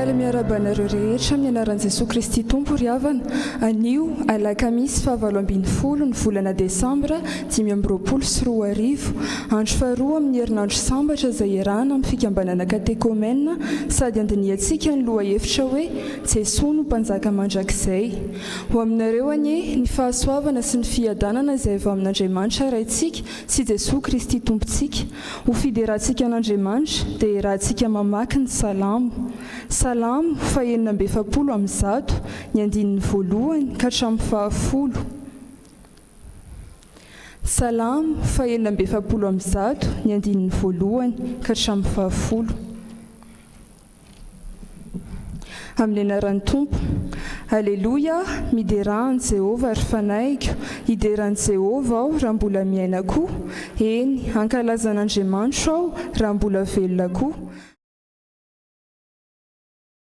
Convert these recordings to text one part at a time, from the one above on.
Faly miarahaba anareo rehetra amin'ny anaran'i Jesoa Kristy Tompo ry havana. Anio, alakamisy faha 18 ny volana desambra 2025, andro faharoa amin'ny herinandro sambatra izay iarahana amin'ny fikambanana katekomena sady andinihantsika ny lohahevitra hoe Jesoa no Mpanjaka mandrakizay. Ho aminareo anie ny fahasoavana sy ny fiadanana izay avy amin'Andriamanitra Raintsika sy Jesoa Kristy Tompontsika. Ho fiderantsika an'Andriamanitra dia iarahantsika mamaky ny Salamo. Salamo faha-146, ny andininy voalohany ka hatramin'ny fahafolo. Salamo faha-146, ny andininy voalohany ka hatramin'ny fahafolo. Amin'ny anaran'ny Tompo. Aleloia, miderà an'i Jehovah, ry fanahiko, hidera an'i Jehovah aho raha mbola miaina koa, eny, hankalaza an'Andriamanitro aho raha mbola velona koa.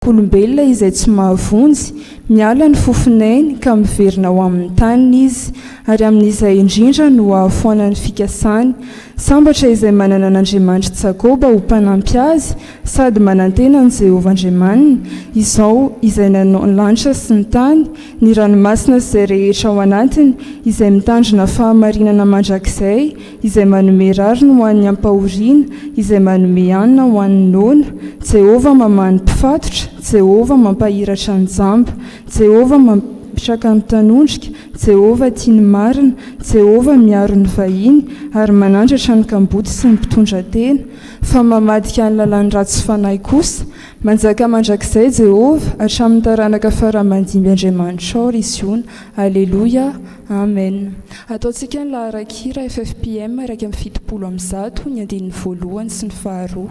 Olombelona izay tsy mahavonjy, miala ny fofon'ainy ka miverina ho amin'ny taniny izy, ary amin'izay indrindra no hahafoanan'ny fikasany. Sambatra izay manana an'Andriamanitr'i Jakoba ho mpanampy azy, sady manantena an'i Jehovah Andriamaniny, izao izay nanao ny lanitra sy ny tany, ny ranomasina sy izay rehetra ao anatiny, izay mitandrina fahamarinana mandrakizay, izay manome rariny ho an'ny ampahoriana, izay manome hanina ho an'ny noana. Jehovah mamaha ny mpifatotra, Jehovah mampahiratra ny jamba, Jehovah mampitraka ny mpitanondrika, Jehovah tia ny marina, Jehovah miaro ny vahiny, ary manandratra ny kamboty sy ny mpitondra tena. Fa mamadika ny lalàn'ny ratsy fanahy kosa. Manjaka mandrakizay Jehovah, hatramin'ny taranaka fara aman-dimby Andriamanitrao, ry Ziona. Aleloia! Amen. Ataontsika ny laharan-kira ffpm 171, ny andininy voalohany sy ny faharoa.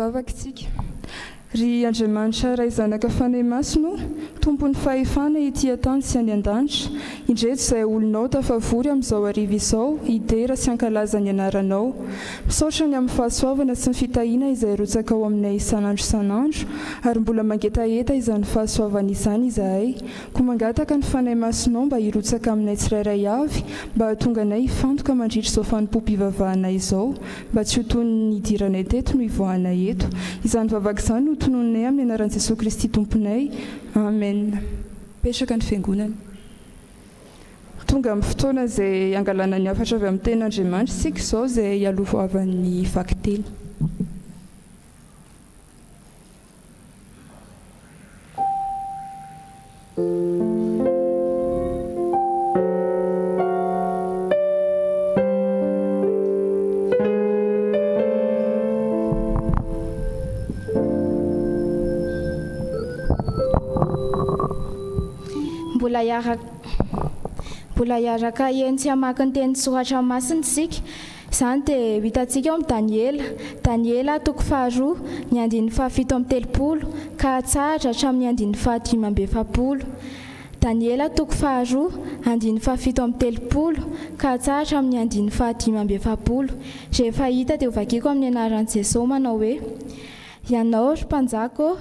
Hivavaka isika. Ry Andriamanitra Ray Zanaka Fanahy Masina o, Tompon'ny fahefana ety an-tany sy any an-danitra, indreto izahay olonao tafavory amin'izao hariva izao hidera sy hankalaza ny anaranao. Misaotra ny amin'ny fahasoavana sy ny fitahiana izay arotsakao aminay isan'andro isan'andro, ary mbola mangetaheta izany fahasoavana izany izahay. Koa mangataka ny Fanahy Masinao mba hirotsaka aminay tsirairay avy mba hahatonga anay hifantoka mandritra izao fanompoam-pivavahana izao, Mba tsy ho toy ny nidiranay teto no hivoahanay eto. Izany vavaka izany no tononinay amin'ny anaran'i Jesoa Kristy Tomponay. Amen. Mipetraka ny Fiangonana. Tonga amin'ny fotoana izay hangalana ny hafatra avy amin'ny Tenin'Andriamanitra isika izao izay hialohavan'ny vakiteny. Mbola hiaraka Mbola hiaraka hihaino sy hamaky ny tenin'ny Soratra Masina isika. Izany dia ho hitantsika ao amin'ny Daniela, Daniela toko faharoa, ny andininy fahafito amby telopolo ka hatsahatra hatramin'ny andininy fahadimy amby efapolo. Daniela toko faharoa, andininy fahafito amby telopolo ka hatsahatra amin'ny andininy fahadimy amby efapolo. Rehefa hita dia hovakiko amin'ny anaran'i Jesosy manao hoe, Ianao, ry mpanjaka ô,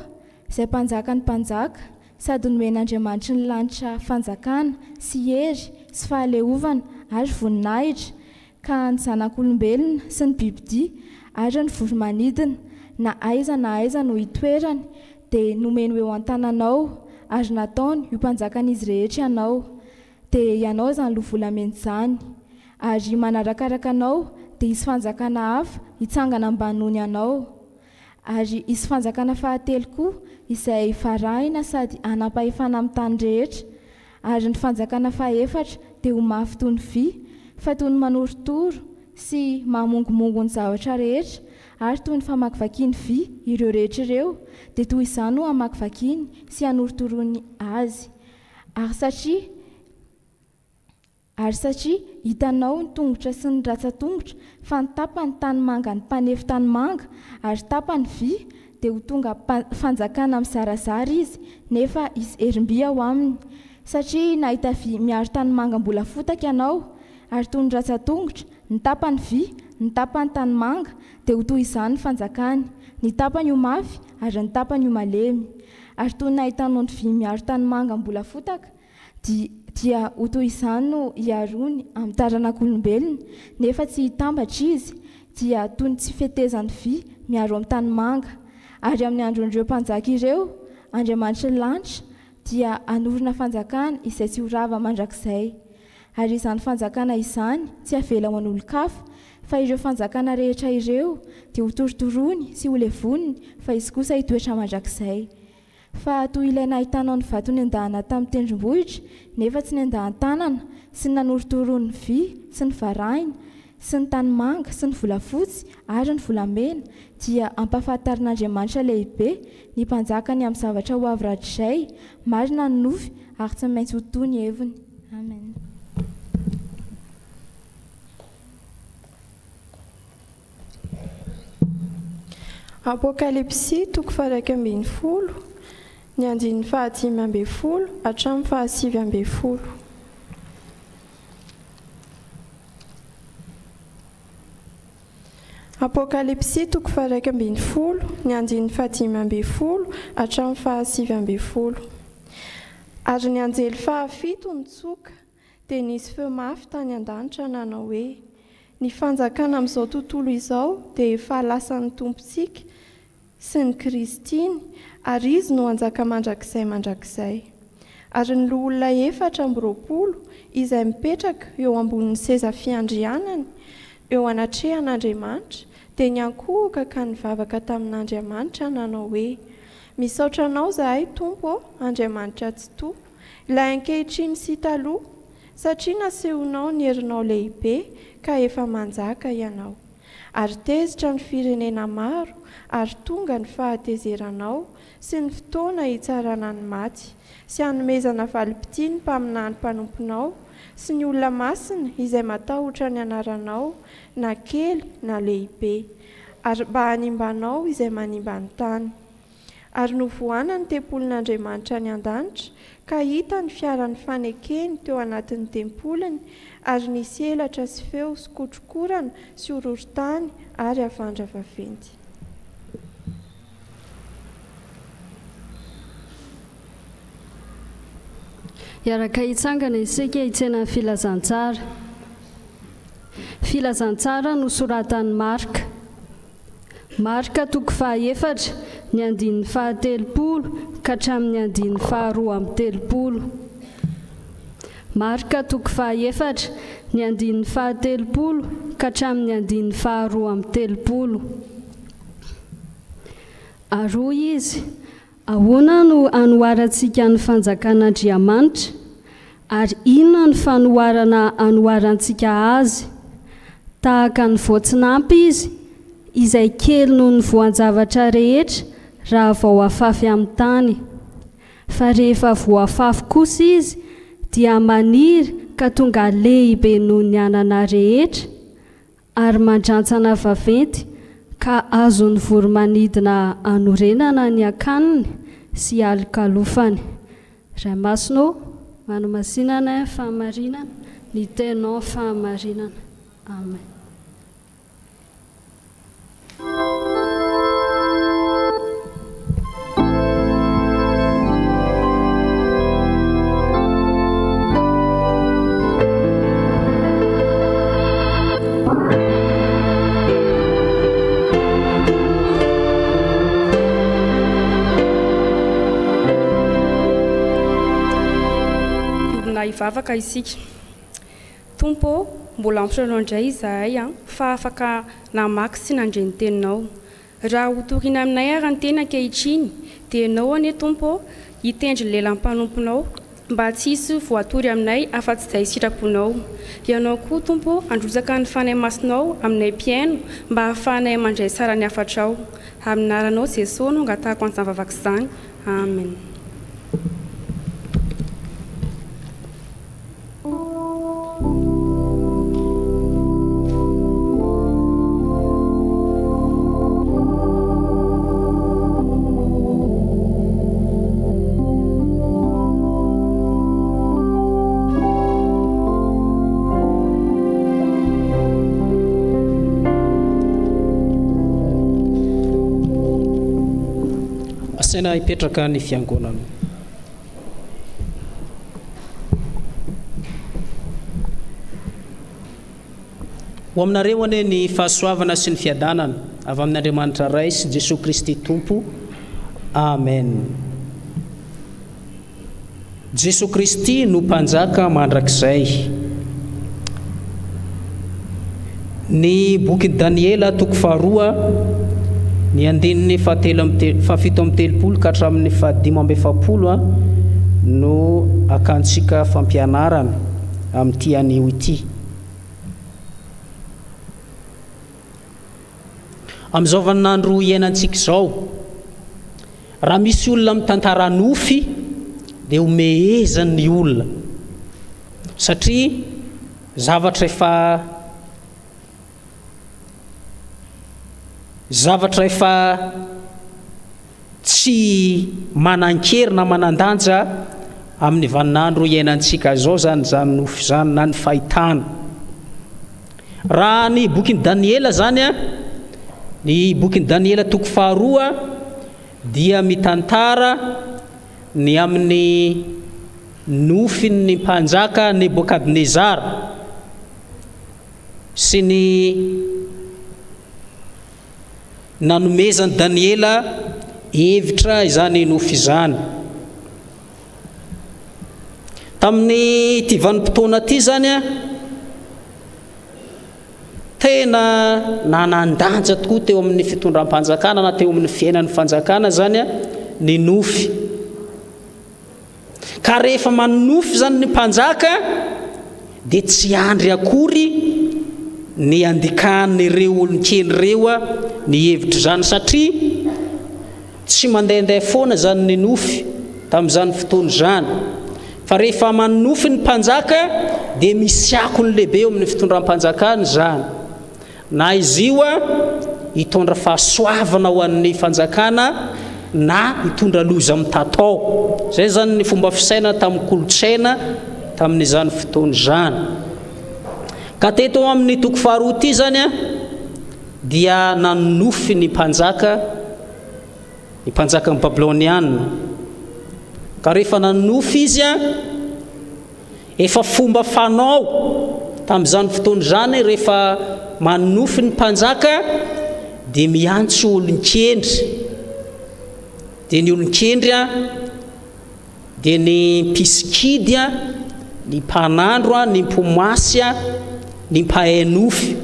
izay mpanjakan'ny mpanjaka, sady nomen'Andriamanitry ny lanitra fanjakana sy hery sy fahaleovana ary voninahitra, ka ny zanak'olombelona sy ny bibidia ary ny voro-manidina, na aiza na aiza no itoerany, dia nomeny ho eo an-tananao, ary nataony ho mpanjakan'izy rehetra ianao. Dia ianao izany loha volamena izany. Ary manarakaraka anao dia hisy fanjakana hafa hitsangana ambany noho ny anao. Ary hisy fanjakana fahatelo koa izay varahina sady hanam-pahefana amin'ny tany rehetra. Ary ny fanjakana fahefatra dia ho mafy toy ny vy, fa toy ny manorotoro sy mahamongomongo ny zavatra rehetra, ary toy ny famakivakiany vy ireo rehetra ireo, dia toy izany no hamakivakiany sy hanorotoroany azy. Ary satria. Ary satria hitanao ny tongotra sy ny ratsan-tongotra fa ny tapany tanimanga ny mpanefy tanimanga ary tapany vy, dia ho tonga fanjakana mizarazara izy, nefa hisy herim-by ao aminy. Satria nahita vy miaro tanimanga mbola fotaka ianao, ary toy ny ratsan-tongotra, ny tapany vy, ny tapany tanimanga, dia ho toy izany ny fanjakany, ny tapany ho mafy ary ny tapany ho malemy. Ary toy ny nahitanao ny vy miaro tanimanga mbola fotaka, dia ho toy izany no hiaroany amin'ny taranak'olombelona, nefa tsy hitambatra izy, dia toy ny tsy fetezan'ny vy miaro amin'ny tanimanga. Ary amin'ny andron'ireo mpanjaka ireo, Andriamanitry ny lanitra dia hanorina fanjakana izay tsy ho rava mandrakizay. Ary izany fanjakana izany tsy havela ho an'olon-kafa, fa ireo fanjakana rehetra ireo dia hotorotoroiny sy holevoniny, fa izy kosa hitoetra mandrakizay. Fa toy ilay nahitanao ny vato nendahana tamin'ny tendrombohitra, nefa tsy nendahan-tanana, sy ny nanorotoroan'ny vy, sy ny varahina, sy ny tanimanga, sy ny volafotsy, ary ny volamena, dia hampahafantarin'Andriamanitra lehibe ny mpanjaka ny amin'ny zavatra ho avy rahatrizay, marina ny nofy, ary tsy maintsy ho to ny heviny. Amen. Apokalypsy toko faha-11, ny andininy fahadimy ambin'ny folo hatramin'ny fahasivy ambin'ny folo. Apokalypsy toko faha-11, ny andininy fahadimy ambin'ny folo hatramin'ny fahasivy ambin'ny folo. Ary ny anjely fahafito nitsoka, dia nisy feo mafy tany an-danitra nanao hoe, Ny fanjakana amin'izao tontolo izao dia efa lasan'ny Tompontsika sy ny Kristiny, ary Izy no hanjaka mandrakizay mandrakizay. Ary ny loholona 24 izay mipetraka eo ambonin'ny seza fiandrianany eo anatrehan'Andriamanitra dia niankohoka ka nivavaka tamin'Andriamanitra nanao hoe, Misaotra Anao izahay, Tompo ô, Andriamanitra Tsitoha, Ilay ankehitriny sy taloha, satria nasehonao ny herinao lehibe ka efa manjaka ianao. Ary tezitra ny firenena maro, ary tonga ny fahatezeranao sy ny fotoana hitsarana ny maty, sy hanomezana valim-pitia ny mpaminany mpanomponao, sy ny olona masina izay matahotra ny anaranao, na kely na lehibe. ary mba hanimbanao izay manimba ny tany. Ary novohana ny tempolin'Andriamanitra any an-danitra, ka hita ny fiaran'ny fanekeny teo anatin'ny tempoliny, ary nisy elatra sy feo sy kotrokorana sy horohorontany ary havandra vaventy. Hiaraka hitsangana isika hitsena ny filazantsara. Filazantsara nosoratan'i Marka. Marka toko fahaefatra, ny andininy fahatelopolo ka hatramin'ny andininy faharoa amby telopolo. Marka toko fahaefatra, ny andininy fahatelopolo ka hatramin'ny andininy faharoa amby telopolo. Ary hoy izy, Ahoana no anoharantsika ny fanjakan'Andriamanitra? Ary inona no fanoharana anoharantsika azy? Tahaka ny voatsinampy izy, izay kely noho ny voan-javatra rehetra raha vao afafy amin'ny tany. Fa rehefa voafafy kosa izy, dia maniry ka tonga lehibe noho ny anana rehetra, ary mandrantsana vaventy ka azon'ny voro-manidina anorenana ny akaniny sy alokalofany. Ray Masina ô, manomasinana fahamarinana, ny Teninao fahamarinana. Amen. Hiombona hivavaka isika. Tompo ô, mbola ampy Anao indray izahay fa afaka namaky sy nandre ny Teninao. Raha ho torina aminay ary ny teny ankehitriny, dia Ianao anie, Tompo ô, hitendry ny lelan'ny mpanomponao, mba tsy hisy voatory aminay afa-tsy izay sitraponao. Ianao koa, Tompo ô, handrotsaka ny Fanahy Masinao aminay mpihaino, mba hahafahanay mandray tsara ny hafatrao. Amin'ny anaranao Jesoa no angatahako an'izany vavaka izany. Amen. Asaina hipetraka ny fiangonana. Ho aminareo anie ny fahasoavana sy ny fiadanana avy amin' Andriamanitra Ray sy Jesoa Kristy Tompo. Amen. Jesoa Kristy no Mpanjaka mandrakizay. Ny bokin'i Daniela toko faharoa, ny andininy fahatelo amby te, fahafito amby telopolo ka hatramin'ny fahadimy amby efapolo no akantsika fampianarana amin'ity anio ity. Amin'izao vaninandro iainantsika izao, raha misy olona mitantara nofy dia homehezan'ny olona satria zavatra efa zavatra efa tsy manan-kery na manan-danja amin'ny vaninandro iainantsika izao izany izany nofy izany na ny fahitana. Raha ny bokin'i Daniela izany, ny bokin'i Daniela toko faharoa dia mitantara ny amin'ny nofin'ny mpanjaka Nebokadnezara sy ny nanomezan'i Daniela hevitra izany nofy izany. Tamin'ity vanim-potoana ity izany, tena nanan-danja tokoa teo amin'ny fitondram-panjakana na teo amin'ny fiainan'ny fanjakana izany ny nofy. Ka rehefa manonofy izany ny mpanjaka dia tsy andry akory ny andikan'ireo olon-kely ireo ny hevitr'izany satria tsy mandehandeha foana izany ny nofy tamin'izany fotoana izany. Fa rehefa manonofy ny mpanjaka dia misy akony lehibe eo amin'ny fitondram-panjakana izany. Na izy io. hitondra fahasoavana ho an'ny fanjakana na hitondra loza mitatao. Izay izany ny fomba fisainana tamin'ny kolontsaina tamin'izany fotoana izany. Ka teto amin'ny toko faharoa ity izany dia nanonofy ny mpanjaka, ny mpanjakan'ny Babyloniana. Ka rehefa nanonofy izy, efa fomba fanao tamin'izany fotoana izany rehefa manonofy ny mpanjaka dia miantso olon-kendry. Dia ny olon-kendry dia ny mpisikidy, ny mpanandro, ny mpomasy, ny mpahay nofy.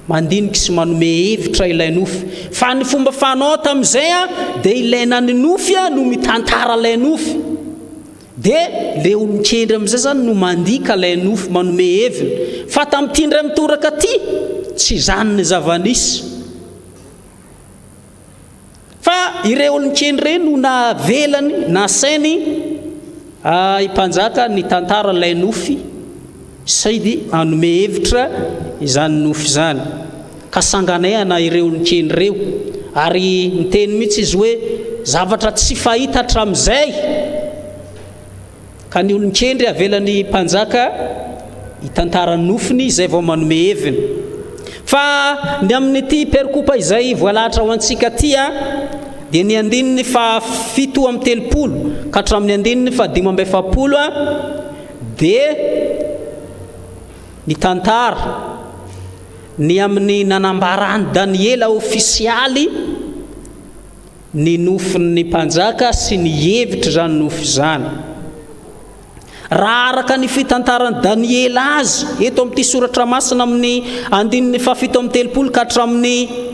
Mandinika sy manome hevitra ilay nofy. Fa ny fomba fanao tamin'izay dia ilay naninofy no mitantara ilay nofy. Dia ilay olon-kendry amin'izay izany no mandika ilay nofy, manome heviny. Fa tamin'ity indray mitoraka ity, tsy izany ny zava-nisy. Fa ireo olon-kendry ireo no navelany, nasainy i mpanjaka nitantara ilay nofy sady hanome hevitra izany nofy izany. Ka sanganehana ireo olon-kendry ireo, ary niteny mihitsy izy hoe, Zavatra tsy fahita hatramin'izay. Ka ny olon-kendry avelan'ny mpanjaka hitantara ny nofiny izay vao manome heviny. Fa ny amin'ity perikopa izay voalahatra ho antsika ity dia ny andininy faha 37 ka hatramin'ny andininy faha 45 dia mitantara ny amin'ny nanambaran'i Daniela ofisialy ny nofin'ny mpanjaka sy ny hevitr'izany nofy izany. Raha araka ny fitantaran'i Daniela azy eto amin'ity soratra masina amin'ny andininy faha 37 ka hatramin'ny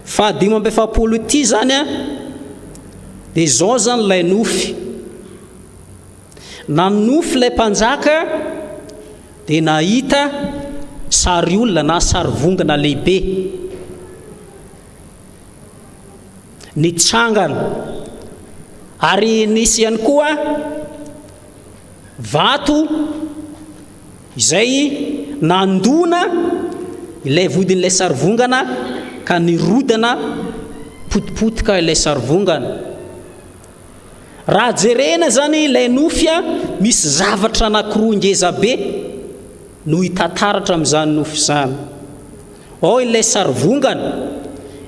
faha 45 ity izany dia izao izany ilay nofy. Nanonofy ilay mpanjaka dia nahita sary olona na sary vongana lehibe. Nitsangana. Ary nisy ihany koa vato izay nandona ilay vodin'ilay sarivongana ka nirodana potipotika ilay sarivongana. Raha jerena izany ilay nofy, misy zavatra anankiroa ngezabe no hita taratra amin'izany nofy izany. Ao ilay sarivongana.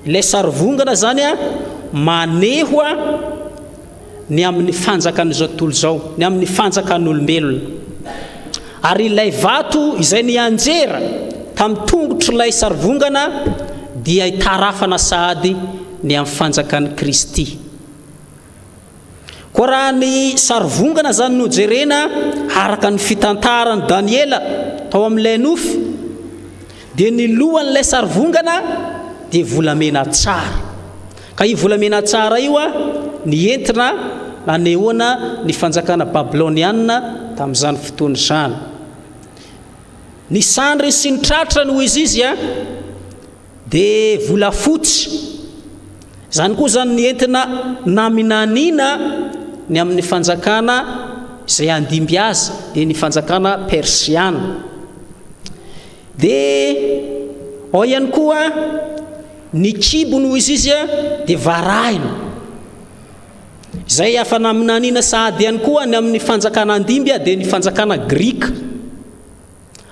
Ilay sarivongana izany maneho ny amin'ny fanjakan'izao tontolo izao, ny amin'ny fanjakan'olombelona. Ary ilay vato izay nianjera tamin'ny tongotr'ilay sarivongana dia itarafana sahady ny amin'ny fanjakan'i Kristy. Koa raha ny sarivongana izany no jerena araka ny fitantaran'i Daniela tao amin'ilay nofy, dia ny lohan'ilay sarivongana dia volamena tsara. Ka io volamena tsara io ny entina nanehoana ny fanjakana babylonianina tamin'izany fotoana izany. Ny sandriny sy ny tratrany hoy izy izy Dia volafotsy. Izany koa izany ny entina naminaniana ny amin'ny fanjakana izay handimby azy, dia ny fanjakana persiana. Dia ao ihany koa ny kibony hoy izy izy dia varahina. Izay afa naminaniana sahady ihany koa ny amin'ny fanjakana handimby dia ny fanjakana grika.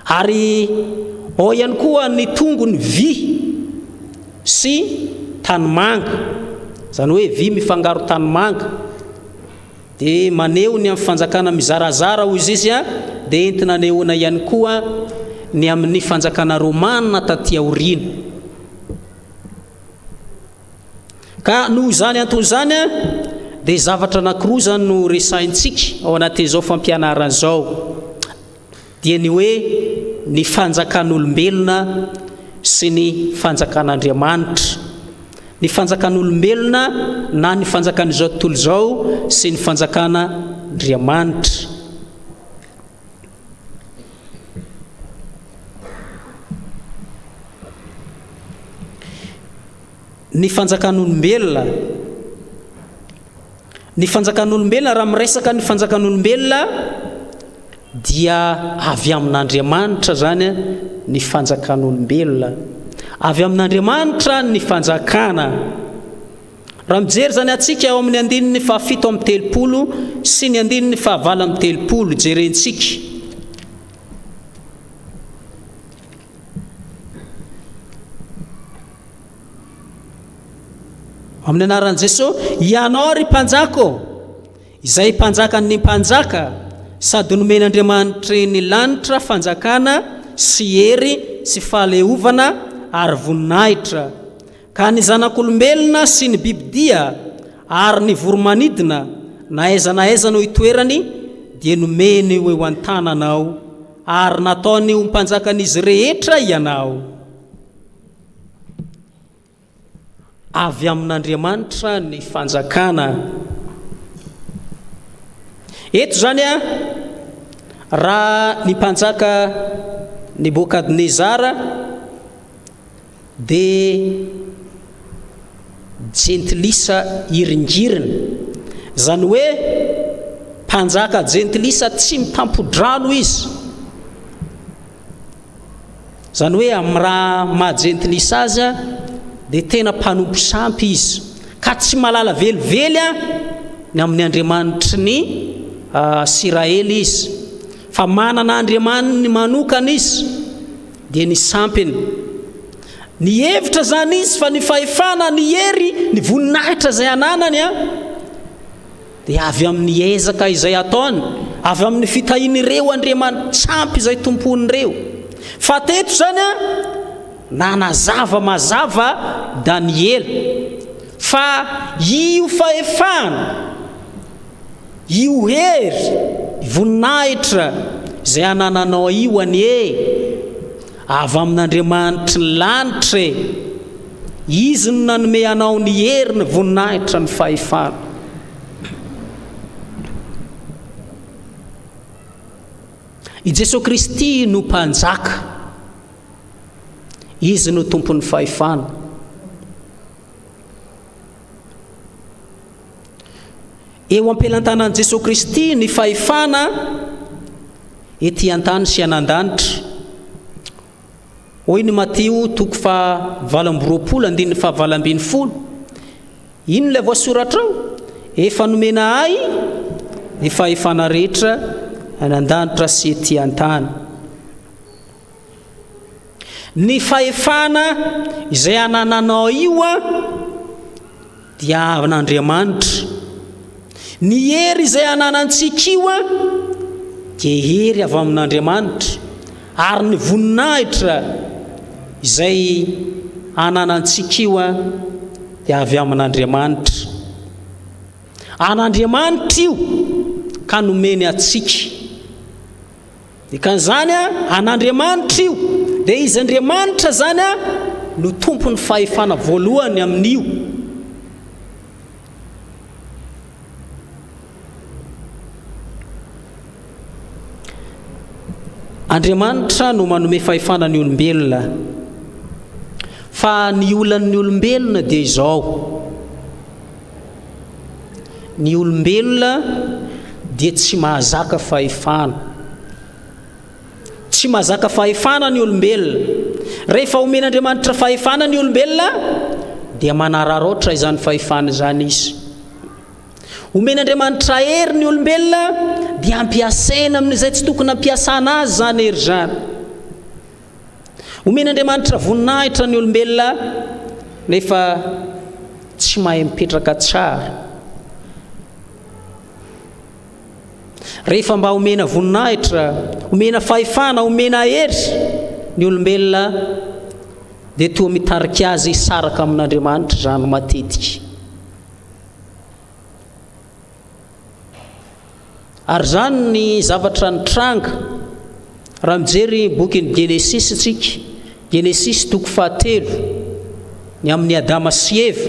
Ary ao ihany koa ny tongony vy sy tanimanga, izany hoe vy mifangaro tanimanga, dia maneho ny amin'ny fanjakana mizarazara hoy izy dia entina anehoana ihany koa ny amin'ny fanjakana romana taty aoriana. Ka noho izany antony izany dia zavatra anankiroa izany no resahintsika ao anatin'izao fampianarana izao. dia ny hoe ny fanjakan'olombelona sy ny fanjakan'Andriamanitra, ny fanjakan'olombelona na ny fanjakan'izao tontolo izao sy ny fanjakan'Andriamanitra. Ny fanjakan'olombelona. Ny fanjakan'olombelona, raha miresaka ny fanjakan'olombelona dia avy amin'Andriamanitra izany ny fanjakan'olombelona. Avy amin'Andriamanitra ny fanjakana. Raha mijery izany antsika ao amin'ny andininy fahafito amby 30 sy ny andininy fahavalo amby 30, jerentsika. Amin'ny anaran'i Jesoa, Ianao ry Mpanjaka ô, izay Mpanjakan'ny mpanjaka, sady nomen'Andriamanitry ny lanitra fanjakana sy hery sy fahaleovana ary voninahitra, ka ny zanak'olombelona sy ny bibidia ary ny voromanidina, na aiza na aiza no itoerany, dia nomeny ho eo an-tananao, ary nataony ho mpanjakan'izy rehetra ianao. Avy amin'Andriamanitra ny fanjakana. Eto izany a, raha ny mpanjaka Nebokadnezara dia jentilisa hiringiriny, izany hoe mpanjaka jentilisa tsy mitampo-drano izy. Izany hoe amin'ny raha maha jentilisa azy dia tena mpanompo sampy izy, ka tsy mahalala velively ny amin'ny Andriamanitry ny Isiraely izy, fa manana andriamaniny manokana izy, dia ny sampiny. Nihevitra izany izy fa ny fahefana, ny hery, ny voninahitra izay ananany dia avy amin'ny ezaka izay ataony, avy amin'ny fitahian'ireo andriamani-tsampy izay tompoiny ireo. Fa teto izany an, nanazava mazava Daniela fa io fahefana, io hery, voninahitra izay anananao io anie, Avy amin'Andriamanitry ny lanitra e! Izy no nanome anao ny hery, ny voninahitra, ny fahefana. I Jesoa Kristy no Mpanjaka. Izy no Tompon'ny fahefana. Eo am-pelantanan'i Jesoa Kristy ny fahefana ety an-tany sy any an-danitra. Hoy ny Matio toko faha 28 andininy faha 18. Inona ilay voasoratra ao? Efa nomena ahy ny fahefana rehetra any an-danitra sy ety an-tany. Ny fahefana izay anananao io dia an'Andriamanitra. Ny hery izay ananantsika io dia hery avy amin'Andriamanitra, ary ny voninahitra izay ananantsika io dia avy amin'Andriamanitra. An'Andriamanitra io ka nomeny antsika. Dikan'izany, an'Andriamanitra io, dia Izy Andriamanitra izany no tompon'ny fahefana voalohany amin'io. Andriamanitra no manome fahefana ny olombelona. Fa ny olan'ny olombelona dia izao. Ny olombelona dia tsy mahazaka fahefana. Tsy mahazaka fahefana ny olombelona. Rehefa omen'Andriamanitra fahefana ny olombelona dia manararaotra izany fahefana izany izy. Omen'Andriamanitra hery ny olombelona dia ampiasaina amin'izay tsy tokony hampiasana azy izany hery izany. Omen'Andriamanitra voninahitra ny olombelona nefa tsy mahay mipetraka tsara. Rehefa mba omena voninahitra, omena fahefana, omena hery ny olombelona dia toa mitarika azy hisaraka amin'Andriamanitra izany matetika. Ary izany ny zavatra nitranga raha mijery bokin'ny Genesisy isika, Genesisy toko fahatelo, ny amin'i Adama sy Eva.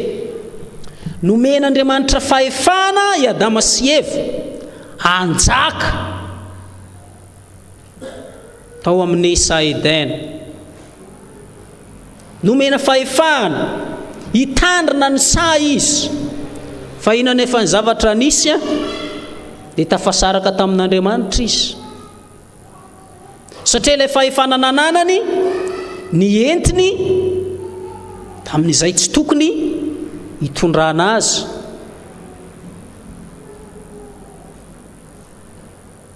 Nomen'Andriamanitra fahefana i Adama sy Eva hanjaka tao amin'ny saha Edena. Nomena fahefana hitandrina ny saha izy. Fa inona anefa ny zavatra nisy? Dia tafasaraka tamin'Andriamanitra izy. Satria ilay fahefana nananany, ny entiny. Tamin'izay tsy tokony hitondrana azy.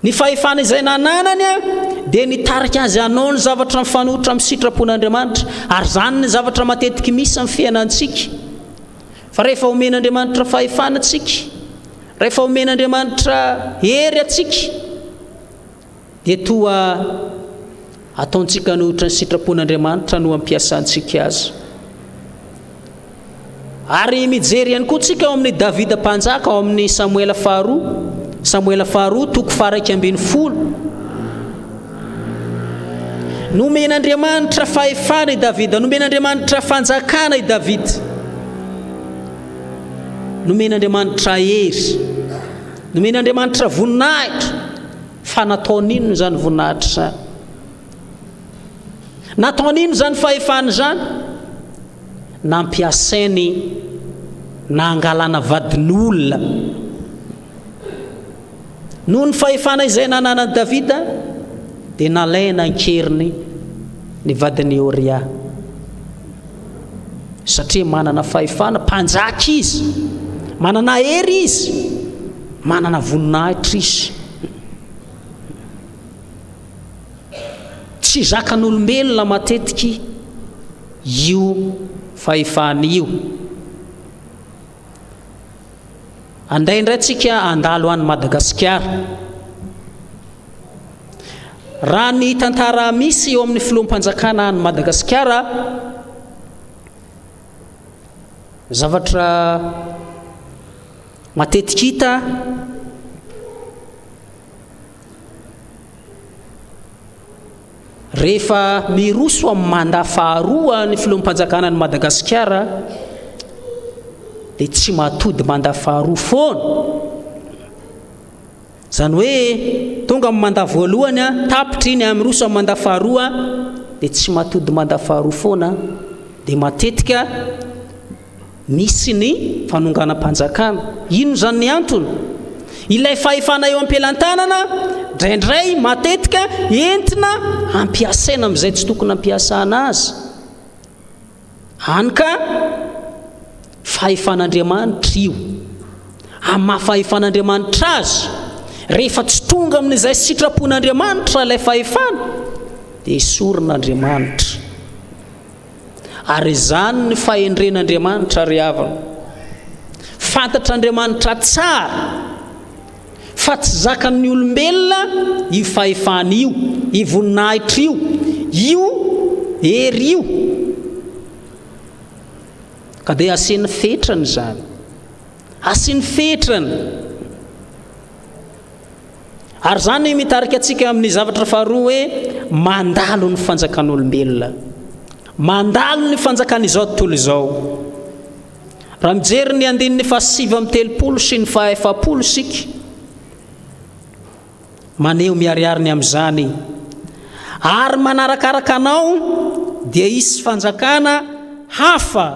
Ny fahefana izay nananany dia nitarika azy hanao ny zavatra mifanohitra amin'ny sitrapon'Andriamanitra, ary izany ny zavatra matetiky misy amin'ny fiainantsika. Fa rehefa omen'Andriamanitra fahefana antsika, rehefa omen'Andriamanitra hery antsika, dia toa ataontsika anohitra ny sitrapon'Andriamanitra no ampiasantsika azy. Ary mijery ihany koa tsika ao amin'ny Davida mpanjaka ao amin'ny Samoela faharoa, Samoela faharoa toko faharaika 11. Nomen'Andriamanitra fahefana i Davida, nomen'Andriamanitra fanjakana i Davida. Nomen'Andriamanitra hery, nomen'Andriamanitra voninahitra, fa nataony inona izany voninahitra izany? Nataony inona izany fahefana izany? Nampiasainy nangalana vadin'olona. Noho ny fahefana izay nananan'i Davida, dia nalaina an-keriny ny vadin'i Oria. Satria manana fahefana, mpanjaka izy, manana hery izy, manana voninahitra izy. Tsy zakan'olombelona matetika io fahefana io. Andeha indray tsika handalo any Madagasikara. Raha ny tantara misy eo amin'ny filoham-panjakana any Madagasikara, zavatra matetika hita Rehefa miroso amin'ny mandat faharoa ny filoham-panjakana an'i Madagasikara dia tsy mahatody mandat faharoa foana. Izany hoe tonga amin'ny mandat voalohany, tapitra iny, miroso amin'ny mandat faharoa dia tsy mahatody mandat faharoa foana dia matetika Misy ny fanonganam-panjakana. Inona izany ny antony? Ilay fahefana eo am-pelantanana, indraindray, matetika, entina hampiasaina amin'izay tsy tokony hampiasana azy. Hany ka fahefan'Andriamanitra io. Amin'ny maha fahefan'Andriamanitra azy, rehefa tsy tonga amin'izay sitrapon'Andriamanitra ilay fahefana, dia esorin'Andriamanitra. Ary izany ny fahendren'Andriamanitra ry havana. Fantatr'Andriamanitra tsara fa tsy zakan'ny olombelona io fahefana io, io voninahitra io, io hery io. Ka dia asiany fetrany izany. Asiany fetrany. Ary izany mitarika antsika amin'ny zavatra faharoa hoe mandalo ny fanjakan'olombelona. Mandalo ny fanjakan'izao tontolo izao. Raha mijery ny andininy faha-39 sy ny faha-40 isika, maneho miharihary ny amin'izany. Ary manarakaraka anao dia hisy fanjakana hafa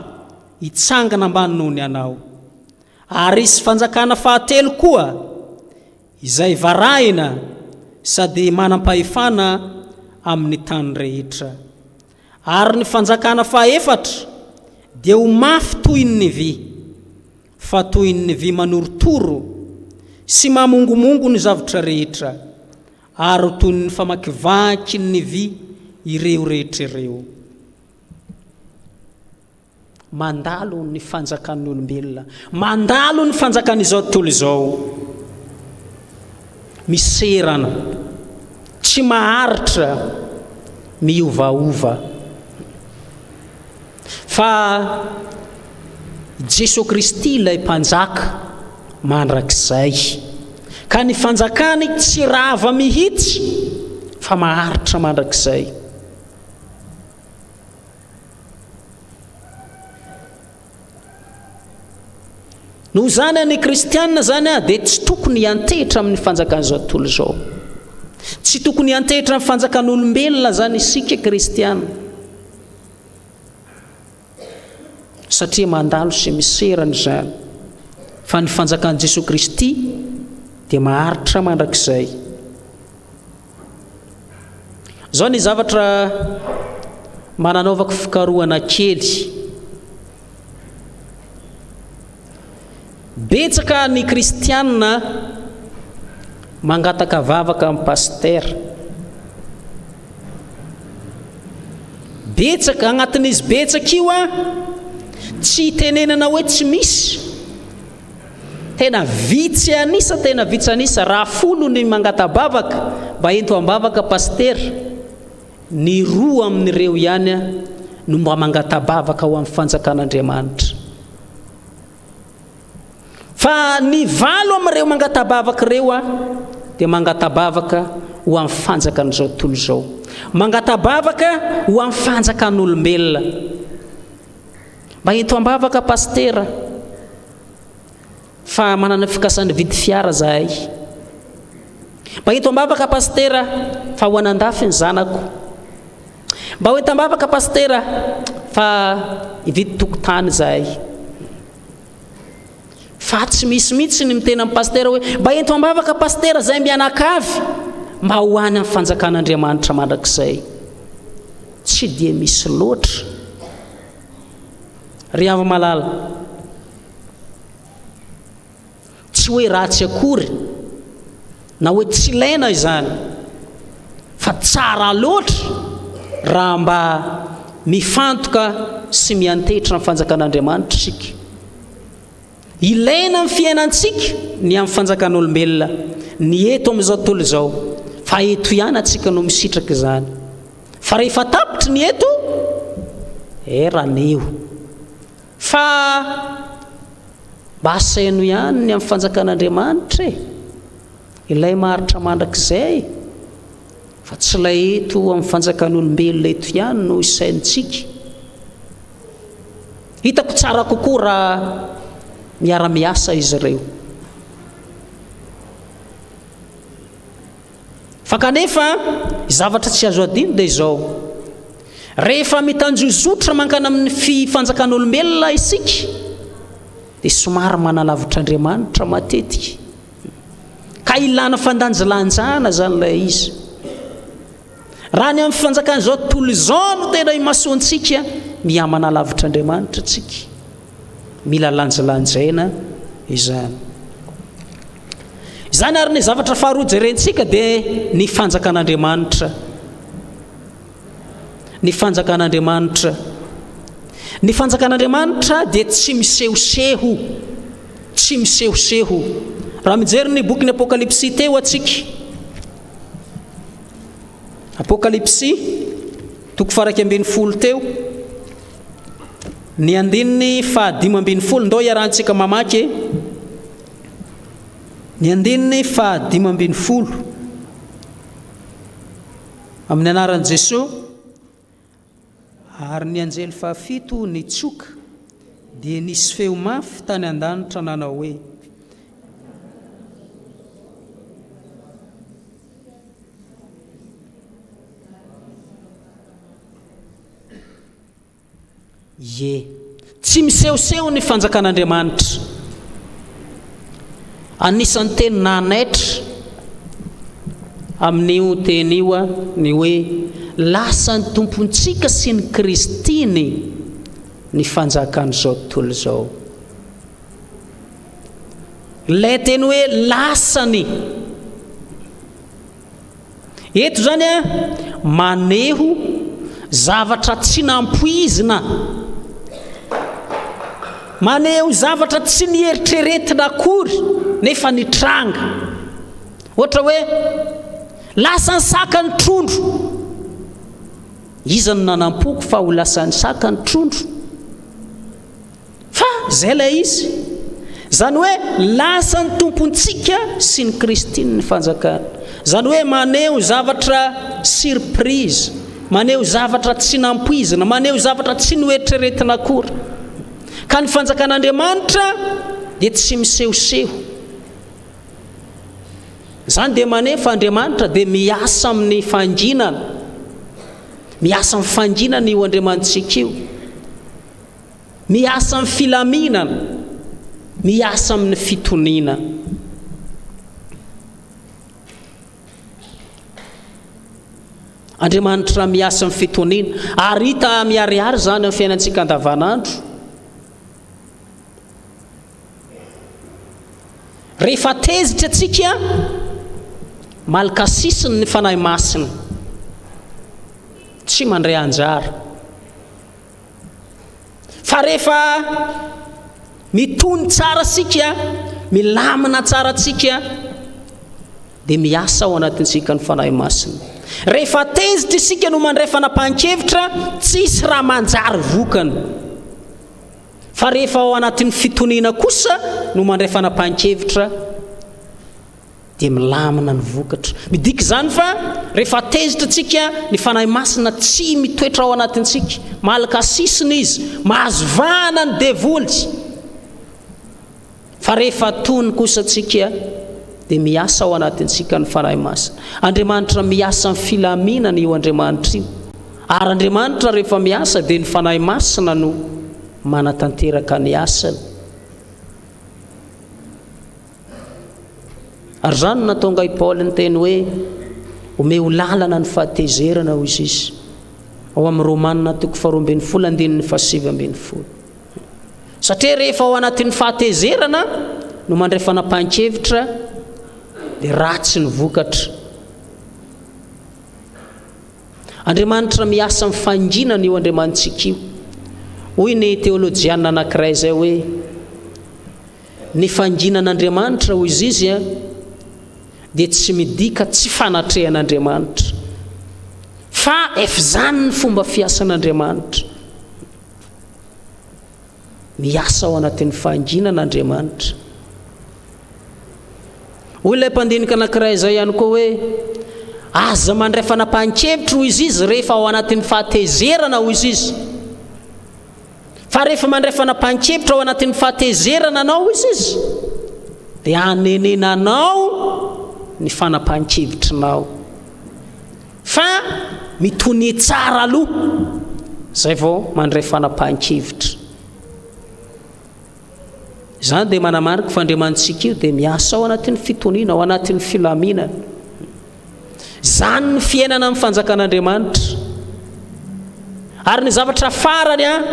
hitsangana ambany noho ny anao. Ary hisy fanjakana fahatelo koa, izay varahina sady manam-pahefana amin'ny tany rehetra. Ary ny fanjakana fahefatra dia ho mafy toy ny vy, fa toy ny vy manorotoro sy mamongomongo ny zavtra rehetra, ary ho toy ny famakivakin'ny vy ireo rehetra ireo. Mandalo ny fanjakan'ny olombelona. Mandalo ny fanjakan'izao tontolo izao. Miserana, tsy maharitra, miovaova. Fa Jesoa Kristy ilay Mpanjaka mandrakizay. Ka ny fanjakany tsy rava mihitsy fa maharitra mandrakizay. Noho izany, ny kristiana izany dia tsy tokony hiantehitra amin'ny fanjakan'izao tontolo izao. Tsy tokony hiantehitra amin'ny fanjakan'olombelona izany isika kristiana. Satria mandalo sy miserana izany. Fa ny fanjakan'i Jesoa Kristy dia maharitra mandrakizay. Izao ny zavatra mba nanaovako fikarohana kely. Betsaka ny kristiana mangataka vavaka amin'ny pasitera. Betsaka, agnatin'izy betsaka io an, tsy itenenana hoe tsy misy. Tena vitsy an'isa, tena vitsy an'isa, raha folo ny mangata-bavaka, mba ento am-bavaka pasitera, ny roa amin'ireo ihany no mba mangata-bavaka ho amin'ny fanjakan'Andriamanitra. Fa ny valo amin'ireo mangata-bavaka ireo dia mangata-bavaka ho amin'ny fanjakan'izao tontolo izao. Mangata-bavaka ho amin'ny fanjakan'olombelona. Mba ento am-bavaka pasitera fa manana fikasana hividy fiara zahay. Mba ento am-bavaka pasitera fa ho an'andafy ny zanako. Mba ho entam-bavaka pasitera fa hividy tokotany zahay. Fa tsy misy mihitsy ny miteny amin'ny pasitera hoe mba ento am-bavaka pasitera zay mianakavy mba ho any amin'ny fanjakan'Andriamanitra mandrakizay. Tsy dia misy loatra. Ry hava-malala, tsy hoe ratsy akory na hoe tsy ilaina izany fa tsara loatra raha mba mifantoka sy miantehitra amin'ny fanjakan'Andriamanitra isika. Ilaina amin'ny fiainantsika ny amin'ny fanjakan'olombelona, ny eto amin'izao tontolo izao, fa eto ihany antsika no misitraka izany. Fa rehefa tapitry ny eto, eran'io. Fa mba asaino ihany ny amin'ny fanjakan'Andriamanitra e! Ilay maharitra mandrakizay, fa tsy ilay eto amin'ny fanjakan'olombelona eto ihany no isaintsika. Hitako tsara kokoa raha miara-miasa izy ireo. Fa kanefa, zavatra tsy azo adino dia izao, rehefa mitanjozotra mankany amin'ny fi fanjakan'olombelona isika, dia somary manalavitra Andriamanitra matetika. Ka ilana fandanjalanjana izany ilay izy. Raha ny amin'ny fanjakan'izao tontolo izao no tena imasoantsika, mihamanalavitra Andriamanitra isika. Mila lanjalanjaina izany. Izany ary ny zavatra faharoa jerentsika dia ny fanjakan'Andriamanitra. Ny fanjakan'Andriamanitra. Ny fanjakan'Andriamanitra dia tsy misehoseho. Tsy misehoseho. Raha mijery ny bokin'ny Apokalypsy teo atsika, Apokalypsy, toko faraika ambin'ny folo teo, ny andininy fahadimy ambin'ny folo, ndao iarahantsika mamaky e. Ny andininy fahadimy ambin'ny folo. Amin'ny anaran'i Jesoa, ary ny anjely fahafito nitsoka, dia nisy feo mafy tany an-danitra nanao hoe, Ie. Tsy misehoseho ny fanjakan'Andriamanitra. Anisan'ny teny nanaitra amin'io teny io ny hoe lasa ny Tompontsika sy ny Kristiny ny fanjakan'izao tontolo izao. Ilay teny hoe lasany. Eto izany a, maneho zavatra tsy nampoizina. Maneho zavatra tsy nieritreretina akory nefa nitranga. Ohatra hoe, lasa ny saka ny trondro. Iza no nanampoko fa ho lasan'ny saka ny trondro? Fa izay ilay izy. Izany hoe lasa ny Tompontsika sy ny Kristiny ny fanjakana. Izany hoe maneho zavatra surprise, maneho zavatra tsy nampoizina, maneho zavatra tsy noeritreretina akory. Ka ny fanjakan'Andriamanitra dia tsy misehoseho. Izany dia maneho fa Andriamanitra dia miasa amin'ny fanginana. Miasa amin'ny fanginana io Andriamanitsika io. Miasa amin'ny filaminana, miasa amin'ny fitoniana. Andriamanitra miasa amin'ny fitoniana ary hita miharihary izany amin'ny fiainantsika andavanandro. Rehefa tezitra tsika, malkasisiny ny Fanahy Masina. Tsy mandray anjara. Fa rehefa mitony tsara tsika, milamina tsara tsika, dia miasa ao anatintsika ny Fanahy Masina. Rehefa tezitra isika no mandray fanapahan-kevitra, tsisy raha manjary vokany. Fa rehefa ao anatin'ny fitoniana kosa no mandray fanapahan-kevitra, dia milamina ny vokatra. Midika izany fa rehefa tezitra tsika, ny Fanahy Masina tsy mitoetra ao anatintsika. Malaka sisiny izy, mahazo vahana ny devoly. Fa rehefa tony kosa tsika, dia miasa ao anatintsika ny Fanahy Masina. Andriamanitra miasa amin'ny filaminana io Andriamanitra io. Ary Andriamanitra rehefa miasa dia ny Fanahy Masina no manatanteraka ny asany. Ary izany no nahatonga i Paoly niteny hoe, Omeo lalana ny fahatezerana, hoy izy, ao amin'ny Romana toko faharoa ambin'ny folo andininy fahasivy ambin'ny folo. Satria rehefa ao anatin'ny fahatezerana no mandray fanapahan-kevitra, dia ratsy ny vokatra. Andriamanitra miasa amin'ny fahanginana io Andriamanitsika io. Hoy ny teolojiana anankiray izay hoe, Ny fanginan'Andriamanitra, hoy izy, dia tsy midika tsy fanatrehan'Andriamanitra, fa ef izany ny fomba fiasan'Andriamanitra. Miasa ao anatin'ny fahanginana Andriamanitra. Hoy ilay mpandinika anankiray izay ihany koa hoe, Aza mandray fanapahan-kevitra, hoy izy, rehefa ao anatin'ny fahatezerana, hoy izy. Fa rehefa mandray fanapahan-kevitra ao anatin'ny fahatezerana anao izy izy, dia hanenenanao ny fanapahan-kevitrinao. Fa mitonia tsara aloha, izay vao mandray fanapahan-kevitra. Izany dia manamarika fa Andriamanitsika io dia miasa ao anatin'ny fitoniana, ao anatin'ny filaminana. Izany ny fiainana amin'ny fanjakan'Andriamanitra. Ary ny zavatra farany an,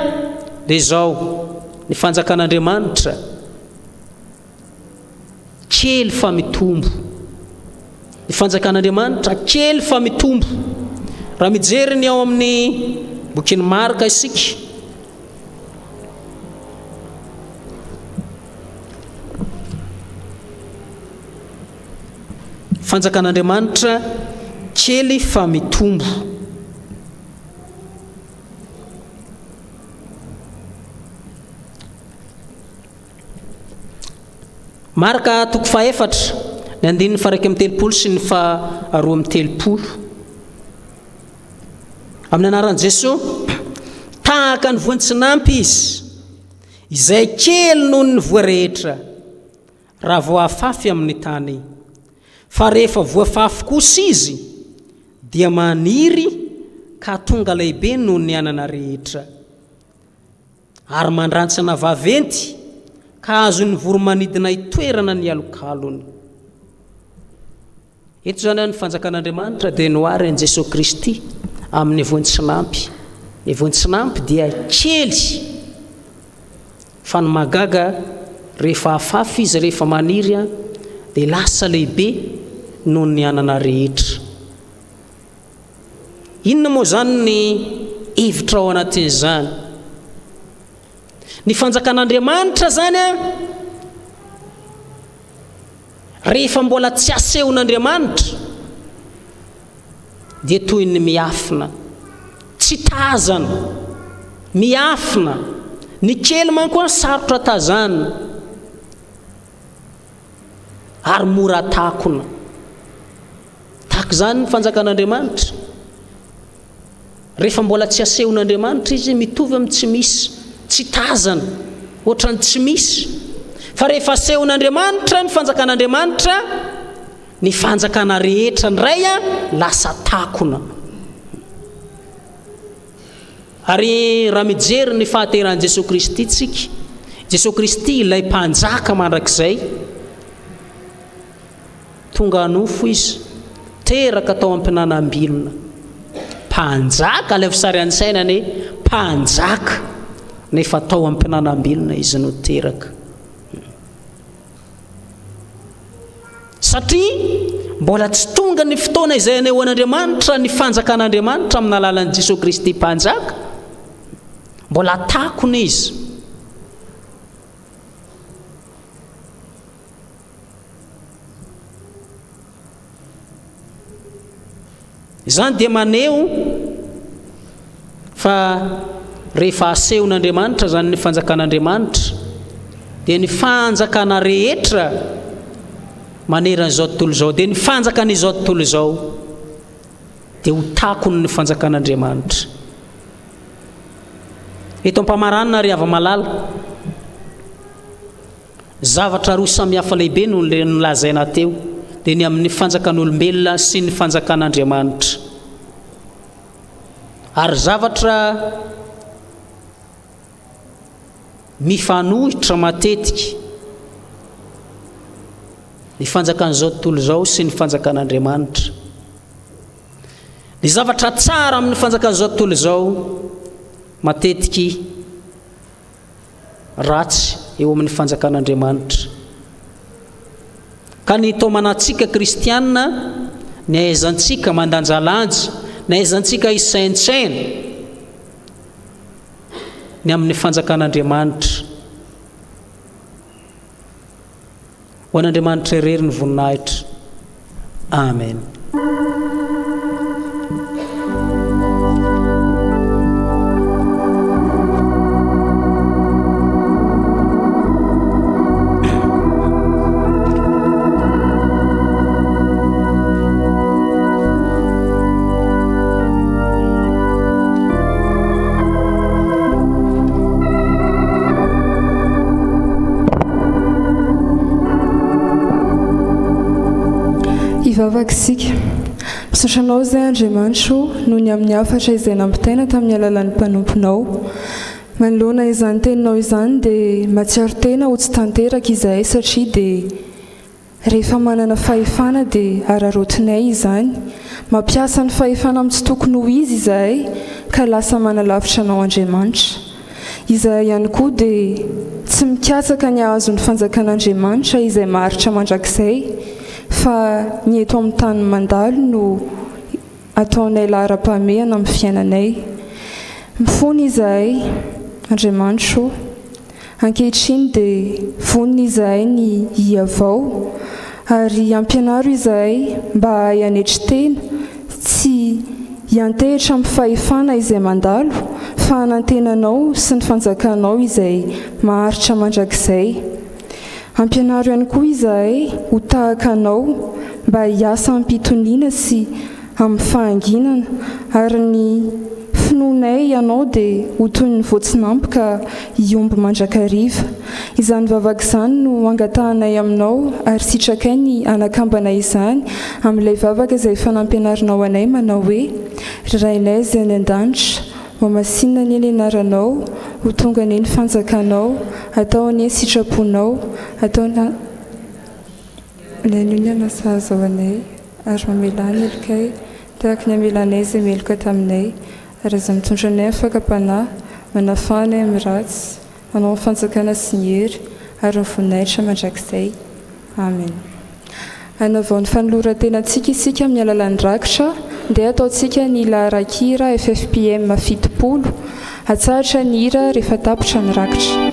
dia izao, ny fanjakan'Andriamanitra kely fa mitombo. Ny fanjakan'Andriamanitra kely fa mitombo. Raha mijery ny ao amin'ny bokin'i Marka isika, Fanjakan'Andriamanitra kely fa mitombo. Marka toko fahefatra, ny andininy faha-31 sy ny faha-32. Amin'ny anaran'i Jesoa, tahaka ny voan-tsinampy izy, izay kely noho ny voa rehetra. Raha vao afafy amin'ny tany. Fa rehefa voafafy kosa izy, dia maniry ka tonga lehibe noho ny anana rehetra. Ary mandrantsana vaventy ka azon'ny voro-manidina itoerana ny alokalony. Eto izany ny fanjakan'Andriamanitra dia noharin'i Jesoa Kristy amin'ny voan-tsinampy. Ny voan-tsinampy dia kely fa ny mahagaga rehefa afafy izy rehefa maniry dia lasa lehibe noho ny anana rehetra. Inona moa izany ny hevitra ao anatin'izany? Ny fanjakan'Andriamanitra izany an, Rehefa mbola tsy asehon'Andriamanitra dia toy ny miafina, tsy tazana, miafina, ny kely manko an sarotra tazanina ary mora takona. Tahaka izany ny fanjakan'Andriamanitra. Rehefa mbola tsy asehon'Andriamanitra izy, mitovy amin'ny tsy misy, tsy tazana, ohatran'ny tsy misy. Fa rehefa asehon'Andriamanitra ny fanjakan'Andriamanitra, ny fanjakana rehetra indray lasa takona. Ary raha mijery ny fahaterahan'i Jesoa Kristy tsika, Jesoa Kristy ilay Mpanjaka mandrakizay, Tonga nofo izy, teraka tao am-pinanam-bilona. Mpanjaka, alaivo sary an-tsaina anie, mpanjaka, nefa tao am-pinanam-bilona izy no teraka. Satria mbola tsy tonga ny fotoana izay hanehoan'Andriamanitra ny fanjakan'Andriamanitra amin'ny alalan'i Jesoa Kristy Mpanjaka. Mbola takona izy. Izany dia maneho fa rehefa asehon'Andriamanitra izany ny fanjakan'Andriamanitra, dia ny fanjakana rehetra maneran'izao tontolo izao, dia ny fanjakan'izao tontolo izao dia ho takon'ny fanjakan'Andriamanitra. Eto am-pamaranana ry hava-malala, Zavatra roa samihafa lehibe no nolazaina teo, dia ny amin'ny fanjakan'olombelona sy ny fanjakan'Andriamanitra. Ary zavatra mifanohitra matetika ny fanjakan'izao tontolo izao sy ny fanjakan'Andriamanitra. Ny zavatra tsara amin'ny fanjakan'izao tontolo izao matetiky ratsy eo amin'ny fanjakan'Andriamanitra. Ka ny hitaomana antsika kristiana, ny hahaizantsika mandanjalanja, ny hahaizantsika hisaintsaina ny amin'ny fanjakan'Andriamanitra. Ho an'Andriamanitra irery ny voninahitra. Amen. Hivavaka isika. Misaotra Anao izay Andriamanitra o, noho ny amin'ny hafatra izay nampitaina tamin'ny alalan'ny mpanomponao. Manoloana izany teninao izany dia mahatsiaro tena ho tsy tanteraka izahay satria dia Rehefa manana fahefana dia araraotinay izany. Mampiasa ny fahefana amin'ny tsy tokony ho izy izahay ka lasa manalavitra Anao Andriamanitra. Izahay ihany koa dia tsy mikatsaka ny hahazo ny fanjakan'Andriamanitra izay maharitra mandrakizay fa ny eto amin'ny tany mandalo no ataonay laharam-pahamehana amin'ny fiainanay. Mifona izahay, Andriamanitra ô. Ankehitriny dia vonona izahay ny hihavao, ary ampianaro izahay mba hahay hanetry tena, tsy hiantehitra amin'ny fahefana izay mandalo, fa hanantena Anao sy ny fanjakanao izay maharitra mandrakizay. Ampianaro ihany koa izahay ho tahaka Anao, mba hiasa amim-pitoniana sy amin'ny fahanginana, ary ny finoanay Anao dia ho toy ny voatsinampy ka hihombo mandrakariva. Izany vavaka izany no angatahanay Aminao ary sitrakay ny hanakambana izany amin'ilay vavaka izay efa nampianarinao anay manao hoe, Ry Rainay izay any an-danitra, hohamasinina anie ny anaranao, ho tonga anie ny fanjakanao, atao anie ny sitraponao, atao Ny anio ny anasahaza ho anay, ary mamelà ny helokay, tahaka ny amelanay izay meloka taminay, ary aza mitondra anay amin'ny fakam-panahy, manafaha anay amin'ny ratsy, hanao ny fanjakana sy ny hery ary ny voninahitra mandrakizay. Amen. Hanavao ny fanoloran-tenantsika isika amin'ny alalan'ny rakitra, ndeha ataontsika ny laharan-kira ffpm 70, atsahatra ny hira rehefa tapitra ny rakitra.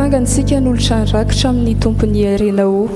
Hitsangana isika hanolotra ny rakitra amin'ny Tompon'ny harena o.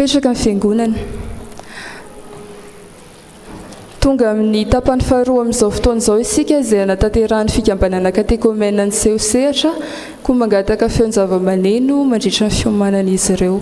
Mipetraka ny fiangonana. Tonga amin'ny tapany faharoa amin'izao fotoana izao isika izay hanatanterahan'ny fikambanana katekomena ny seho sehatra koa mangataka feon-javamaneno mandritra ny fiomanan'izy ireo.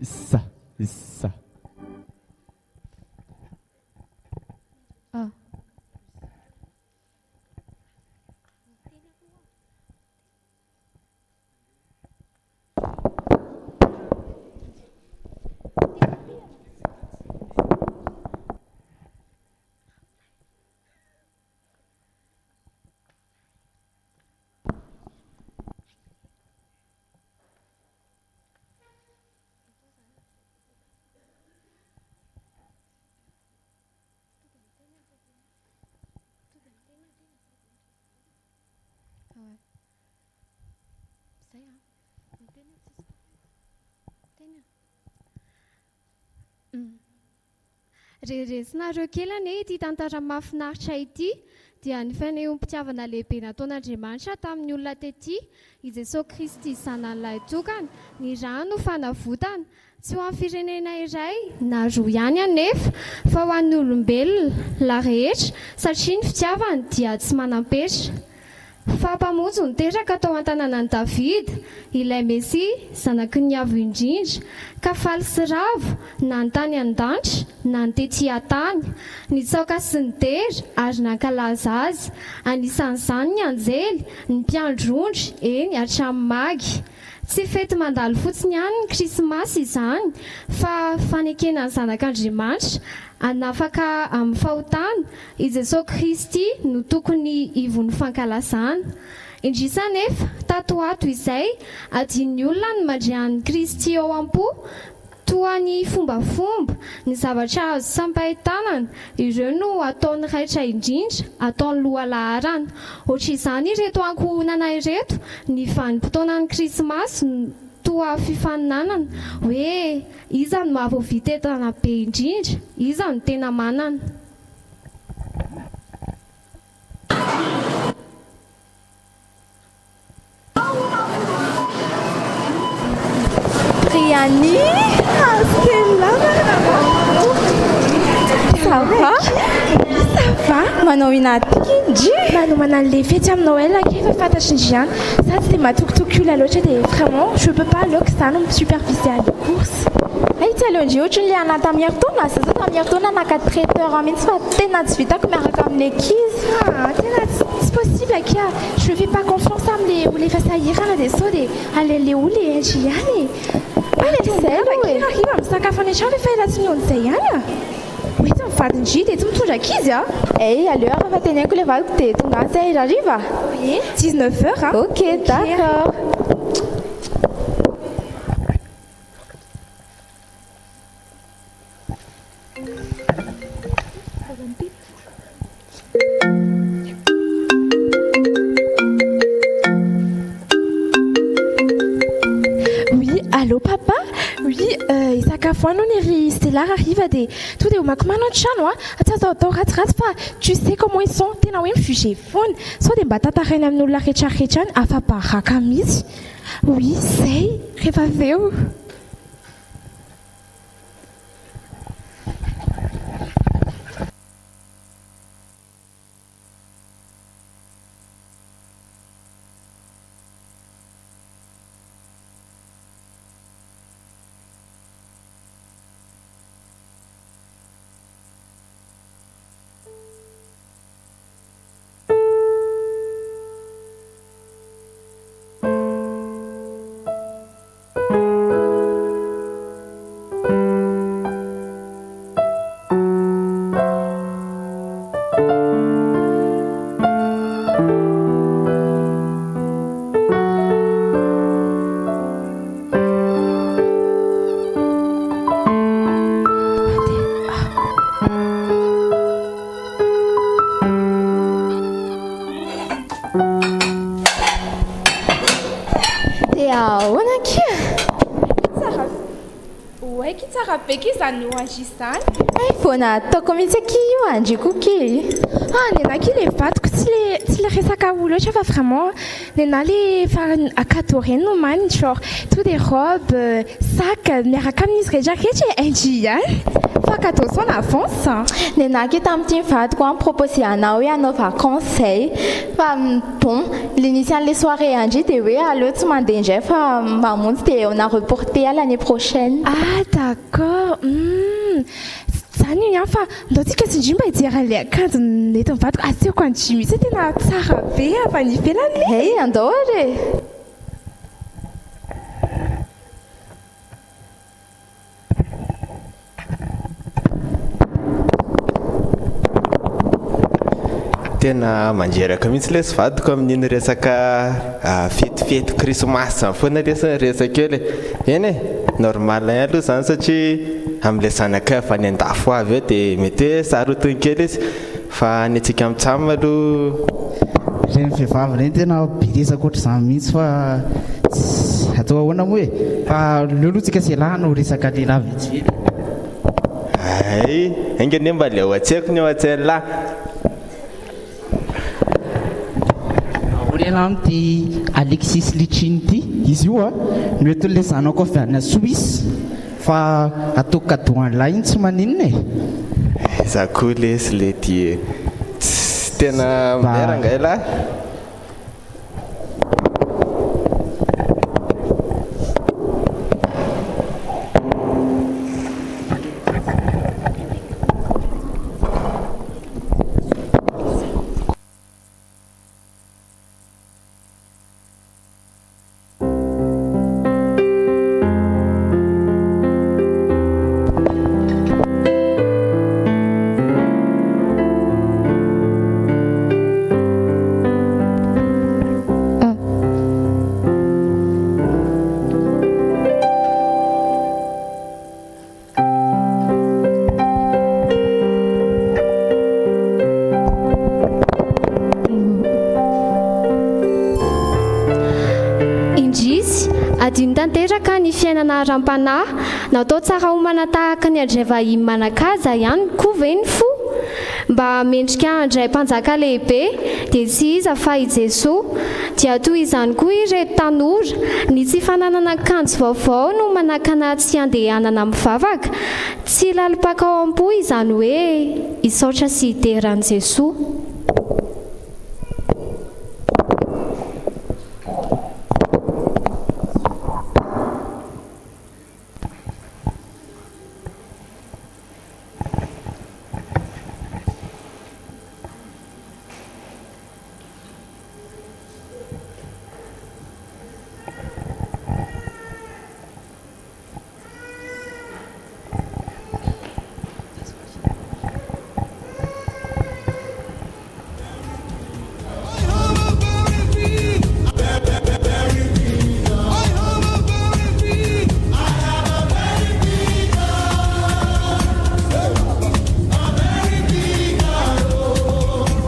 Sa, sa. Ah. Resinareo kely anie ity tantara mahafinaritra ity, dia ny fanehoam-pitiavana lehibe nataon'Andriamanitra tamin'ny olona tety, i Jesoa Kristy Zanany Lahitokana, ny rany ho fanavotana, tsy ho an'ny firenena iray na roa ihany anefa, fa ho an'ny olombelona rehetra, satria ny fitiavany dia tsy manam-petra. Fa Mpamonjy no teraka tao an-tanànan'i Davida, ilay Mesia, Zanaky ny Avo Indrindra, ka faly sy ravo, na ny tany an-danitra, na ny tetỳ an-tany. Nitsaoka sy nidera ary nankalaza Azy, anisan'izany ny anjely, ny mpiandry ondry, eny, hatramin'ny magy. Tsy fety mandalo fotsiny ihany ny Krismasy izany, fa fanekena ny Zanak'Andriamanitra hanafaka amin'ny fahotana, i Jesoa Kristy no tokony ivon'ny fankalazana. Indrisy anefa, tato ho ato izay, adinon'ny olona ny mandre an'i Kristy ao am-po, Toa ny fombafomba, ny zavatra azo tsampain-tanana, ireo no ataony raitra indrindra, ataony lohalaharana. Ohatr'izany ireto ankohonana ireto, ny vanim-potoanan'ny krismasy no toa fifaninanana, hoe iza no mahavoavita entana be indrindra, iza no tena manana. Briani, Stella, ça va? Oui, ça va. Manao inona aty ndry? Manomana an'ilay fety amin'ny Noël ange efa fantatry ndry ihany. Za tsy dia matokitoky olona loatra dia vraiment je peux pas aleoko za no mi-superviser an'ilay course. Hay tsy aleo ndry ohatry ny le anah tamin'ny herintaona? Za zao tamin'ny herintaona naka traiteur mihitsy fa tena tsy vitako miaraka amin'ny ankizy. Ah, tena tsy possible akia. Je fais pas confiance amle olona efa sahirana dia sao dia alain'le olona e ndry ihany e! Ary Zay aloha e! Hariva misakafo any an-trano efa ela tsy nihaona izay ihany a! Hoe tsy mivady ndry dia tsy mitondra ankizy a! Hey, aleo ary fa teneniko le vadiko dia tonga any zay hariva? Ie, 19 heures a! Ok, d'accord! Oui, allô papa? Oui, hisakafo any hono ery Stella hariva dia tonga dia homako mano an-trano a! Tsy azo atao ratsiratsy fa tu sais comment ils sont, tena hoe mi-juger foana. Sao dia mba tantarainy amin'ny olona rehetrarehetra any, afa-baraka mihitsy. Oui, zay, rehefa avy eo. Dia ahoana akia? Tsara Oay ki tsara be ki izany orange izany. Hay vao nataoko mihitsy akia io andriko ki. Ah nenah ki le vadiko tsy le tsy le resaka olo loatra fa vraiment nenah le efa cadeau reny no omaniny genre tout des robes, sac miaraka aminy izy rehetra rehetra e ndry ihany fa cadeau sao en avance. Nenah ki tamin'ity ny vadiko an mi-proposer anah hoe hanao vacances zay fa bon le nisy an'le soirée andry dia hoe aleo tsy mandeha indray fa mamonjy dia on a reporté à l'année prochaine. Ah d'accord humm zany io ihany fa ndao tsika sy ndry mba hijery an'le akanjo nentin'ny vadiko asehoko an'i Jimmy mihitsy hoe tena tsara be avy any ivelany le. Hey andao ary e! Tena mandreraka mihitsy lesy vadiko amin'iny resaka fetifety krismasy izany foana lesy ny resaka eo le. Eny e, normal ihany aloha izany satria amin'ilay zanakay avy any an-dafy ho avy eo dia mety hoe sarotiny kely izy fa ny antsika mitsam aloha Ireny vehivavy ireny tena be resaka ohatr'izany mihitsy fa tsy atao ahoana moa e! Fa aleo aloha tsika sy elah hanao resaka lehilahy vetivety. Hay, enga anie mba le ao an-tsaiko ny ao an-tsain'lah. Ahoana ialahy amin'ity Alexis Litchine ity? Izy io a, noentin'ilay zanako avy any Suisse fa ataoko cadeau an'lah iny tsy maninona e. Za koa lesy le ty e. Tss tena milay rangahy lah. Adino tanteraka ny fiainana aram-panahy. Natao tsara homana tahaka ny handray vahiny manan-kaja ihany koa ve ny fo? Mba mendrika handray mpanjaka lehibe, dia tsy iza fa i Jesoa. Dia toy izany koa ireto tanora, ny tsy fananana akanjo vaovao no manakana tsy handehanana mivavaka. Tsy lalim-paka ao am-po izany hoe hisaotra sy hidera an'i Jesoa.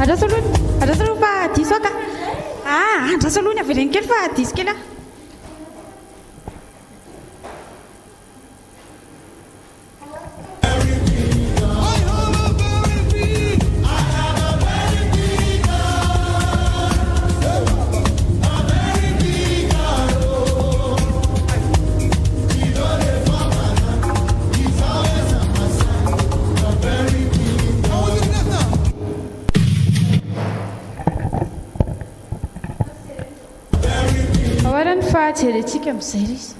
Andraso aloha, andraso aloha fa diso aho ka. Ah, andraso aloha ny avereno kely fa diso kely aho. Ao ary ny fa jerentsika amin'izay ry izy.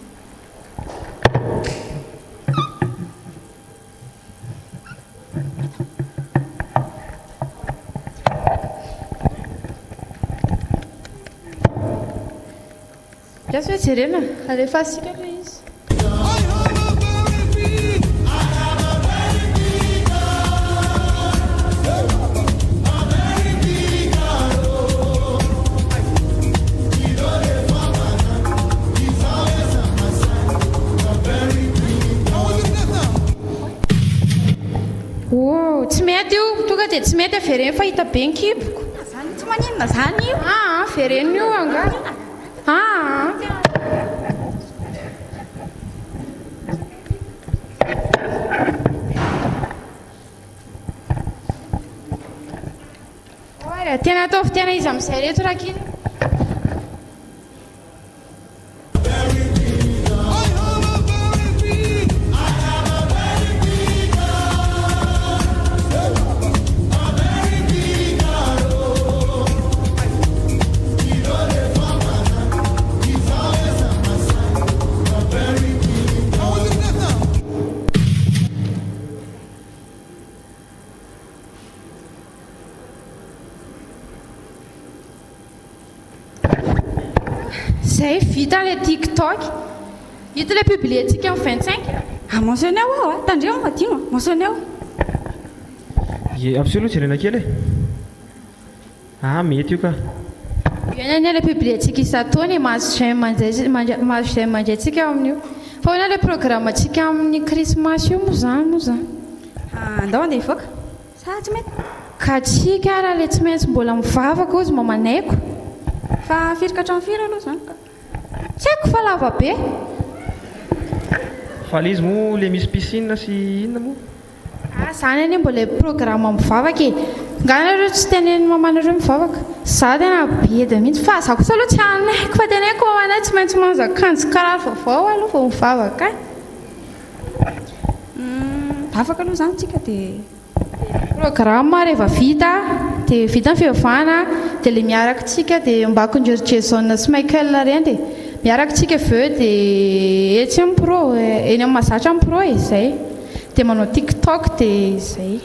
Andraso hoe jerena, alefasintsika ilay izy. Oh, tsy mety io, tonga dia tsy mety avereno fa hita be ny kiboko. Zany tsy maninona zany io. Aa, avereno io angaha. Aa. Oay, tena ataovy tena izy amin'izay reto rankizy. Zay vita le tiktok. Ito le publier-tsika amin'ny 25. Ah mentionner aho a, tandremo fa adino a, mentionner. Ie, ampiseho aloha jerena kely e. Ah, mety io ka. Io ihany anie le publier-tsika isan-taona e, mahazo j'aime indray, mahazo j'aime indray tsika ao amin'io. Fa ahoana le programme-tsika amin'ny krismasy io moa zany moa zany? Ah, andao andeha hivoaka. Sa tsy mety? Ka tsika ara le tsy maintsy mbola mivavaka ozy mamanaiko. Fa firy ka hatramin'ny firy aloha izany ka? Tsy haiko fa lava be. Fa le izy moa le misy piscine sy inona moa? Ah zany anie mbola programme mivavaka e! Nga nareo tsy tenenin'ny mamanareo mivavaka? Za tena bedy mihitsy fa za kosa aloha tsy hanaiky fa teneniko mamanay tsy maintsy manao akanjo kiraro vaovao aloha vao mivavaka any. Humm afaka aloha izany tsika dia. Programme rehefa vita dia vita ny fivavahana dia le miaraka tsika dia ombako ndry ry Jason sy Michael ireny dia miaraka tsika avy eo dia etsy amin'ny pro eny amin'ny mahazatra amin'ny pro e izay dia manao tiktok dia izay.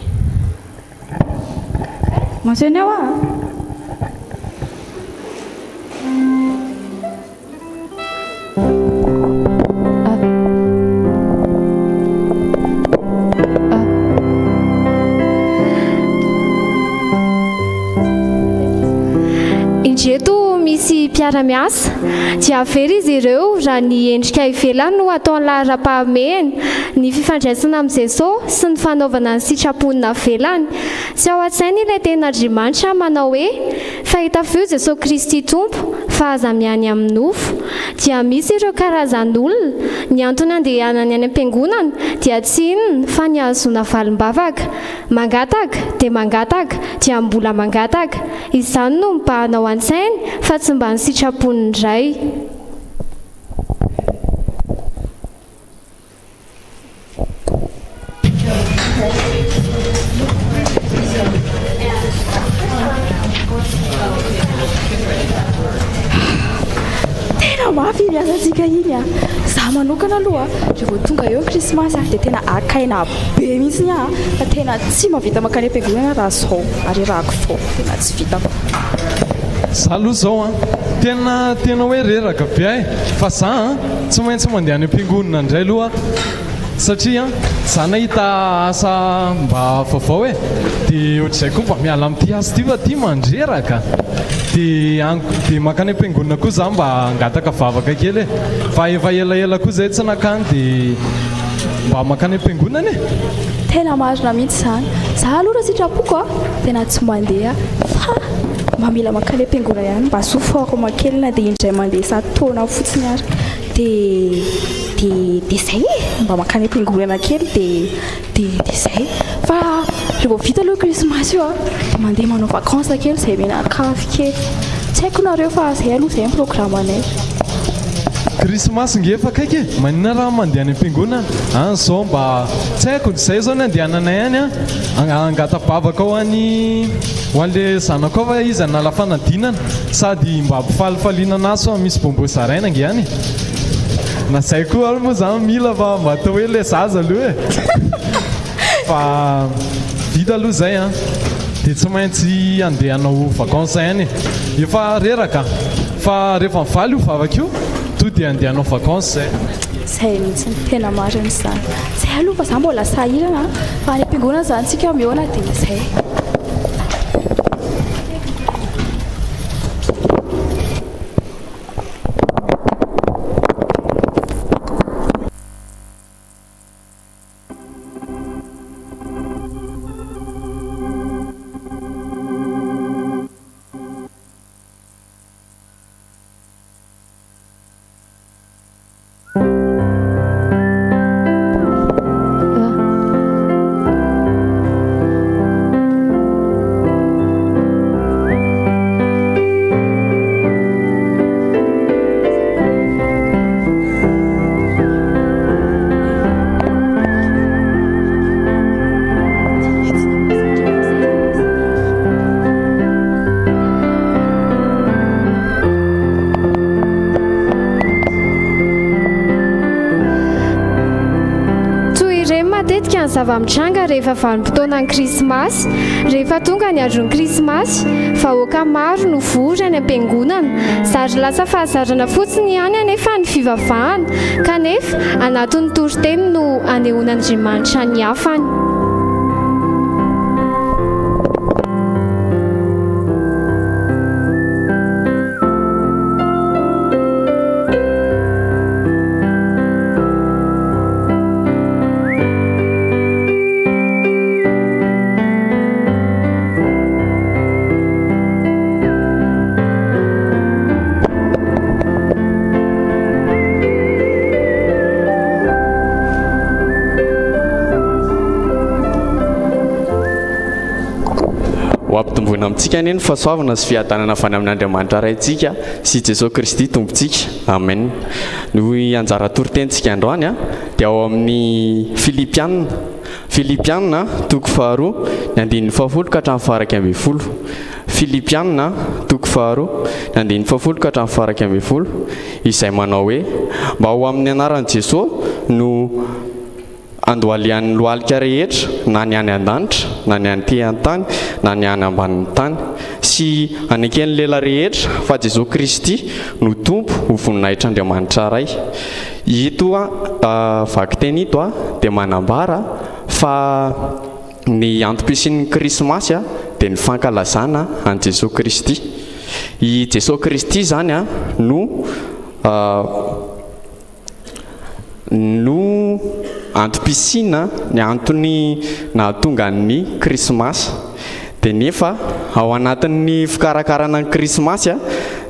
Mentionner aho a. Indreto misy mpiara-miasa. Dia very izy ireo raha ny endrika ivelany no ataony laharam-pahamehana, ny fifandraisana amin'i Jesosy sy ny fanaovana ny sitrapony navelany. Tsy ao an-tsainy ilay tenin'Andriamanitra manao hoe, Fa hitafio Jesoa Kristy Tompo. fa aza miany amin'ny nofo. Dia misy ireo karazan'olona, ny antony andehanany any am-piangonana dia tsy inona fa ny hahazoana valim-bavaka. Mangataka dia mangataka dia mbola mangataka. Izany no mibahana ao an-tsainy fa tsy mba ny sitrapon'ny Ray. Tena mafy iny asantsika iny a! Za manokana aloha rehefa vao tonga eo ny krismasy dia tena akaina be mihitsy aho fa tena tsy mahavita mankany am-piangonana raha zao arerahako zao, tena tsy vitako. Za aloha zao an, tena tena hoe reraka be aho e, fa za an tsy maintsy mandeha any am-piangonana indray aloha satria za nahita asa mba vaovao e, dia ohatr'izay koa mba miala amin'ity asa ity fa ity mandreraka, dia any dia mankany am-piangonana koa za mba hangataka vavaka kely e, fa efa elaela koa zay tsy nankany dia mba mankany am-piangonana e. Tena marina mihitsy izany. Za aloha raha sitrapoko a, tena tsy mandeha fa mba mila mankany am-piangonana ihany mba sous forme kely na dia indray mandeha isan-taona fotsiny ary. Dia dia dia izay e! Mba mankany am-piangonana kely dia dia dia izay. Fa rehefa vao vita aloha io krismasy io a, dia mandeha manao vacances kely izay mianakavy kely. Tsy haiko nareo fa izay aloha izay ny programme-nay. Krismasy nge efa akaiky e! Maninona raha mandeha any am-piangonana? Any izao mba tsy haiko, izay izao ny andehananay any an, hangata-bavaka ho an'i ho an'ilay zanako ao fa izy hanala fanadinana. Sady mba ampifalifaliana anazy fa misy bonbon zaraina ange any e! Na zay koa ary moa zany mila fa mba atao hoe le zaza aloha e! Fa vita aloha zay an! Dia tsy maintsy handeha hanao vacances ihany e! Efa reraka fa rehefa mivaly io vavaka io to dia handeha hanao vacances zay. Zay mihitsy, tena marina izany. Zay aloha fa za mbola sahirana fa any am-piangonana zany tsika mihaona dia zay. Toy ireny matetika ny zava-mitranga rehefa vanim-potoanan'ny Krismasy. Rehefa tonga ny andron'ny Krismasy, vahoaka maro no vory any am-piangonana. Zary lasa fahazarana fotsiny ihany anefa ny fivavahana, kanefa anatin'ny toriteny no anehoan'Andriamanitra ny hafany. Ho ampitomboina amintsika anie ny fahasoavana sy fiadanana avy any amin'Andriamanitra Raintsika sy Jesoa Kristy Tompontsika. Amen. Ny anjara toritenintsika androany dia ao amin'ny Filipiana. Filipiana, toko faharoa, ny andininy fahafolo ka hatramin'ny faha-11. Filipiana, toko faharoa, ny andininy fahafolo ka hatramin'ny faha-11, izay manao hoe, Mba ho amin'ny anaran'i Jesoa no andohalian'ny lohalika rehetra, na ny any an-danitra, na ny anty an-tany, na ny any ambanin'ny tany, sy haneken'ny lela rehetra fa Jesoa Kristy no Tompo ho voninahitr'Andriamanitra Ray. Ito vakiteny ito dia manambara fa ny antom-pisian'ny Krismasy dia ny fankalazana an'i Jesoa Kristy. I Jesoa Kristy izany no no antom-pisiana, ny antony nahatonga ny Krismasy. Dia nefa ao anatin'ny fikarakarana ny Krismasy.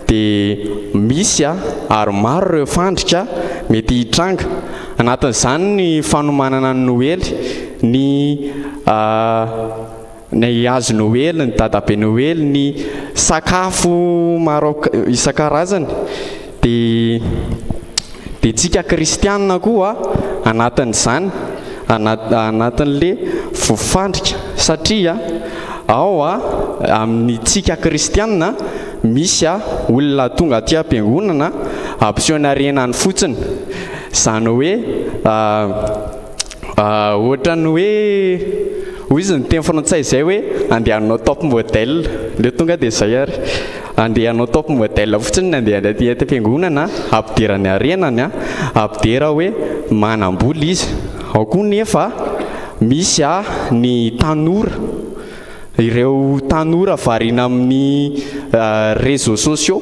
dia misy ary maro ireo fandrika mety hitranga. Anatin'izany ny fanomanana ny Noely, ny ny hazo Noely, ny dadabe Noely, ny sakafo maro isan-karazany. Dia dia tsika kristianina koa anatin'izany, anatin'le voafandrika satria ao amin'ny tsika kristianina misy olona tonga aty am-piangonana hampiseho ny harenany fotsiny. Izany hoe ohatran'ny hoe hoy izy ny teny frantsay izay hoe andeha hanao top model, aleo tonga dia izay ary. Andeha hanao top model fotsiny ny andeha aty am-piangonana hampidera ny harenany, hampidera hoe manam-bola izy. Ao koa nefa misy ny tanora, ireo tanora variana amin'ny réseaux sociaux,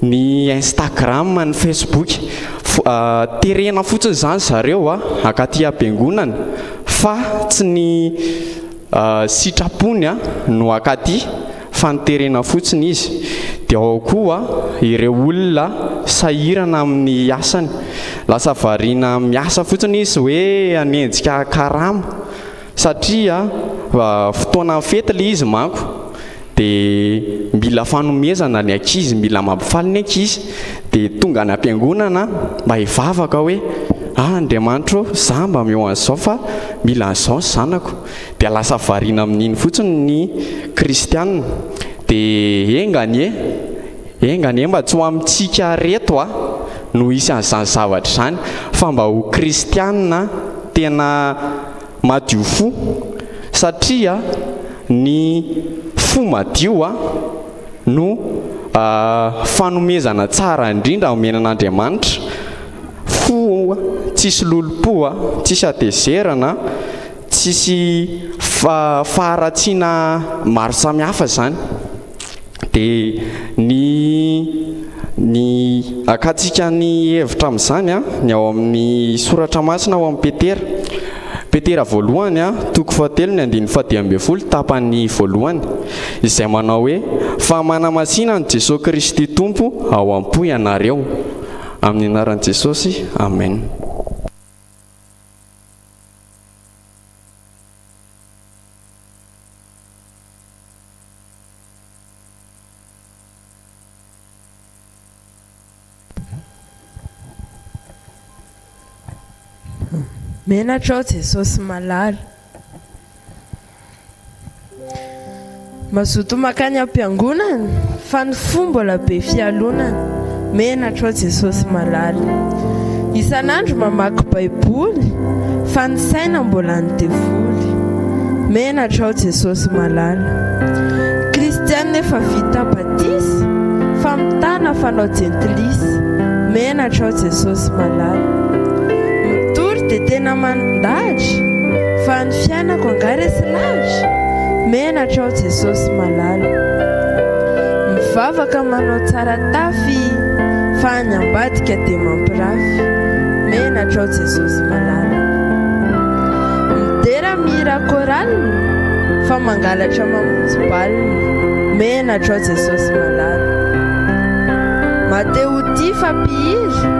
ny Instagram, ny Facebook. Terena fotsiny izany zareo hankaty am-piangonana fa tsy ny sitrapony no hankaty fa noterena fotsiny izy. Dia ao koa ireo olona sahirana amin'ny asany. Lasa variana miasa fotsiny izy hoe hanenjika karama satria fotoanan'ny fety ilay izy manko. Dia mila fanomezana ny ankizy, mila mampifaly ny ankizy. Dia tonga any am-piangonana mba hivavaka hoe, ah Andriamanitra ô, za mba omeo an'izao fa mila an'izao ny zanako. Dia lasa variana amin'iny fotsiny ny kristiana. Dia enga anie, enga anie mba tsy ho amintsika reto a, no hisy an'izany zavatra izany, fa mba ho kristiana tena madio fo, satria ny fo madio a, no fanomezana tsara indrindra omena an'Andriamanitra. Fo tsisy lolompo a, tsisy hatezerana, Tsisy faharatsiana maro samihafa izany. Dia ny ny hakantsika ny hevitra amin'izany an, ny ao amin'ny soratra masina ao amin'ny Petera. Petera voalohany an, toko fahatelo ny andininy faha-15 tapany voalohany, izay manao hoe, Fa manamasina an'i Jesoa Kristy Tompo ao am-po ianareo. Amin'ny anaran'i Jesosy, Amen. Menatra aho Jesosy malala. Mazoto makany ampiangonana fa ny fo mbola be fialonana menatra aho Jesosy malala Isan'andro mamaky baiboly fa ny saina mbola any devoly menatra aho Jesosy malala Kristianina efa vita batisa fa mitana fanao jentilisa menatra aho Jesosy malala Mitory dia tena mandahatra fa ny fiainako angaha resy lahatra? Menatra aho Jesosy malala. Mivavaka manao tsara tafy fa any ambadika dia mampirafy. Menatra aho Jesosy malala. Midera mihira chorale fa mangalatra mamonjy bal. Menatra aho Jesosy malala. Mate ho tia fa mpihira,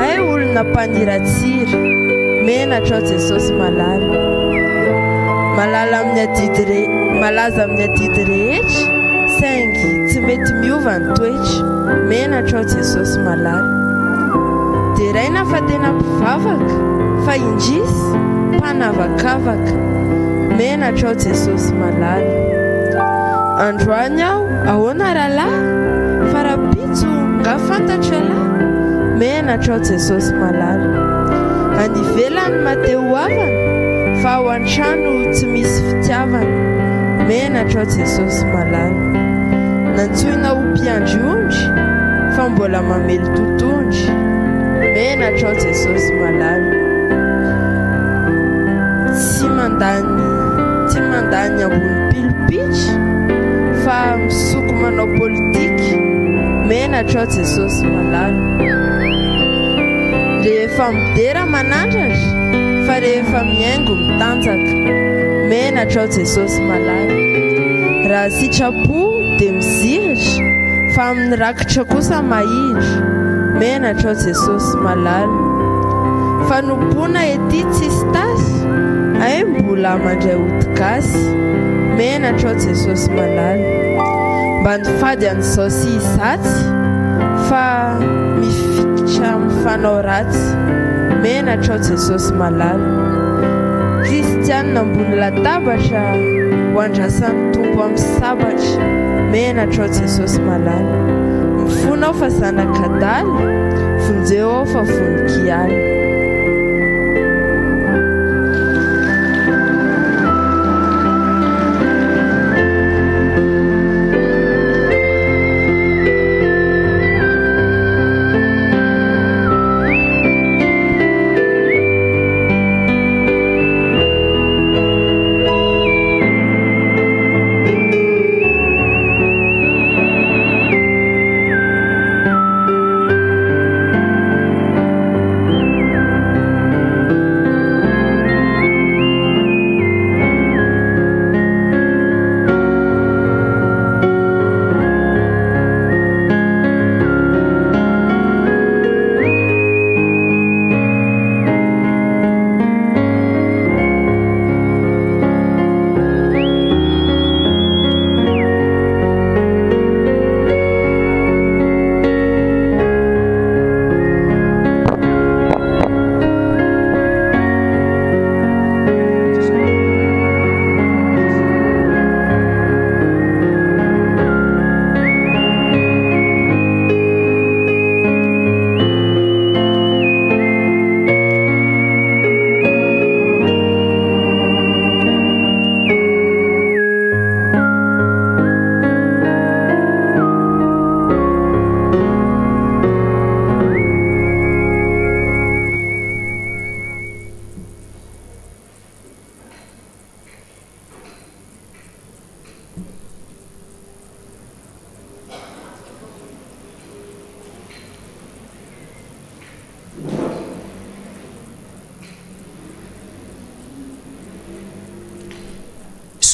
hay olona mpaniratsira. Menatra aho Jesosy malala. Malala amin'ny adidy re, malaza amin'ny adidy rehetra, saingy tsy mety miova ny toetra. Menatra aho Jesosy malala. Deraina fa tena mpivavaka, fa indrisy, mpanavakavaka. Menatra aho Jesosy malala. Androany aho ahoana rahalahy? Fa rahampitso nga fantatro ialahy? Menatra aho Jesosy malala. Any ivelany maha-te ho havana, fa ao an-trano tsy misy fitiavana. Menatra aho Jesosy malala. Nantsoina ho mpiandry ondry, fa mbola mamely totondry. Menatra aho Jesosy malala. Tsy mandany tsy mandany ambony pilopitra, fa misoko manao politika. Menatra aho Jesosy malala. Rehefa midera manandratra fa rehefa mihaingo mitanjaka. Menatra aho Jesosy malala. Raha sitrapo dia miziritra fa. Fa amin'ny rakitra kosa mahindra, menatra aho Jesosy malala. Fanompoana ety tsisy tasy, hay mbola mandray ody gasy, menatra aho Jesosy malala. Mba nifady an'izao sy izatsy, fa mifikitra amin'ny fanao ratsy, menatra aho Jesosy malala. Kristianina ambony latabatra, ho andrasan'ny Tompo amin'ny sabatra, menatra aho Jesosy malala. Mifona aho fa zanak'adala, vonjeo aho fa vonon-kiala.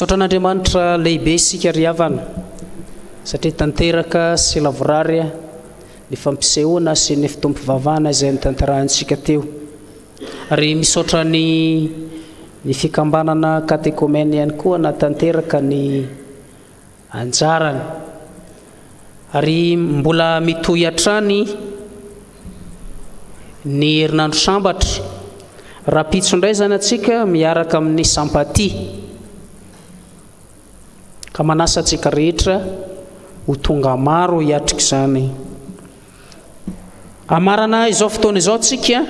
Misaotra an'Andriamanitra lehibe isika ry havana satria tanteraka sy lavorary ny fampisehoana sy ny fotoam-pivavahana izay notanterahintsika teo. Ary misaotra ny ny fikambanana katekomena ihany koa natanteraka ny anjarany. Ary mbola mitohy hatrany ny herinandro sambatra. Rahampitso indray izany antsika miaraka amin'ny Sampati. Ka manasa antsika rehetra ho tonga maro hiatrika izany. Hamarana izao fotoana izao tsika,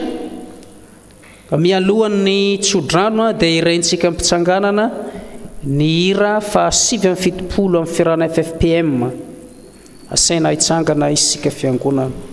mialohan'ny tsodrano dia hiraintsika am-pitsanganana ny hira faha 79 amin'ny firana ffpm. Asaina hitsangana isika fiangonana.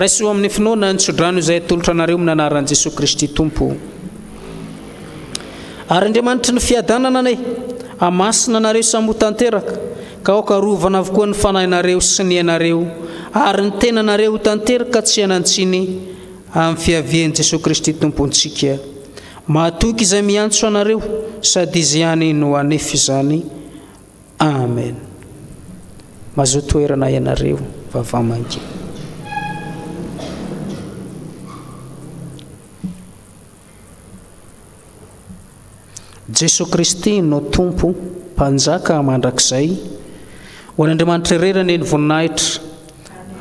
Raiso amin'ny finoana ny tsodrano izay atolotra anareo amin'ny anaran'i Jesoa Kristy Tompo. Ary Andriamanitry ny fiadanana anie hamasina anareo samy ho tanteraka. Ka aoka harovana avokoa ny fanahinareo sy ny ainareo ary ny tenanareo ho tanteraka tsy hanan-tsiny amin'ny fiavian'i Jesoa Kristy Tompontsika. Mahatoky izay miantso anareo, sady Izy ihany no hanefy izany. Amen. Mazoa toerana ianareo, vava mangina. Jesoa Kristy no Tompo, Mpanjaka mandrakizay. Ho an'Andriamanitra irery anie ny voninahitra,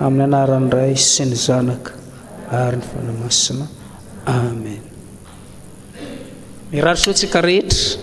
amin'ny anaran'ny Ray sy ny Zanaka ary ny Fanahy Masina. Amen. Mirary soa antsika rehetra.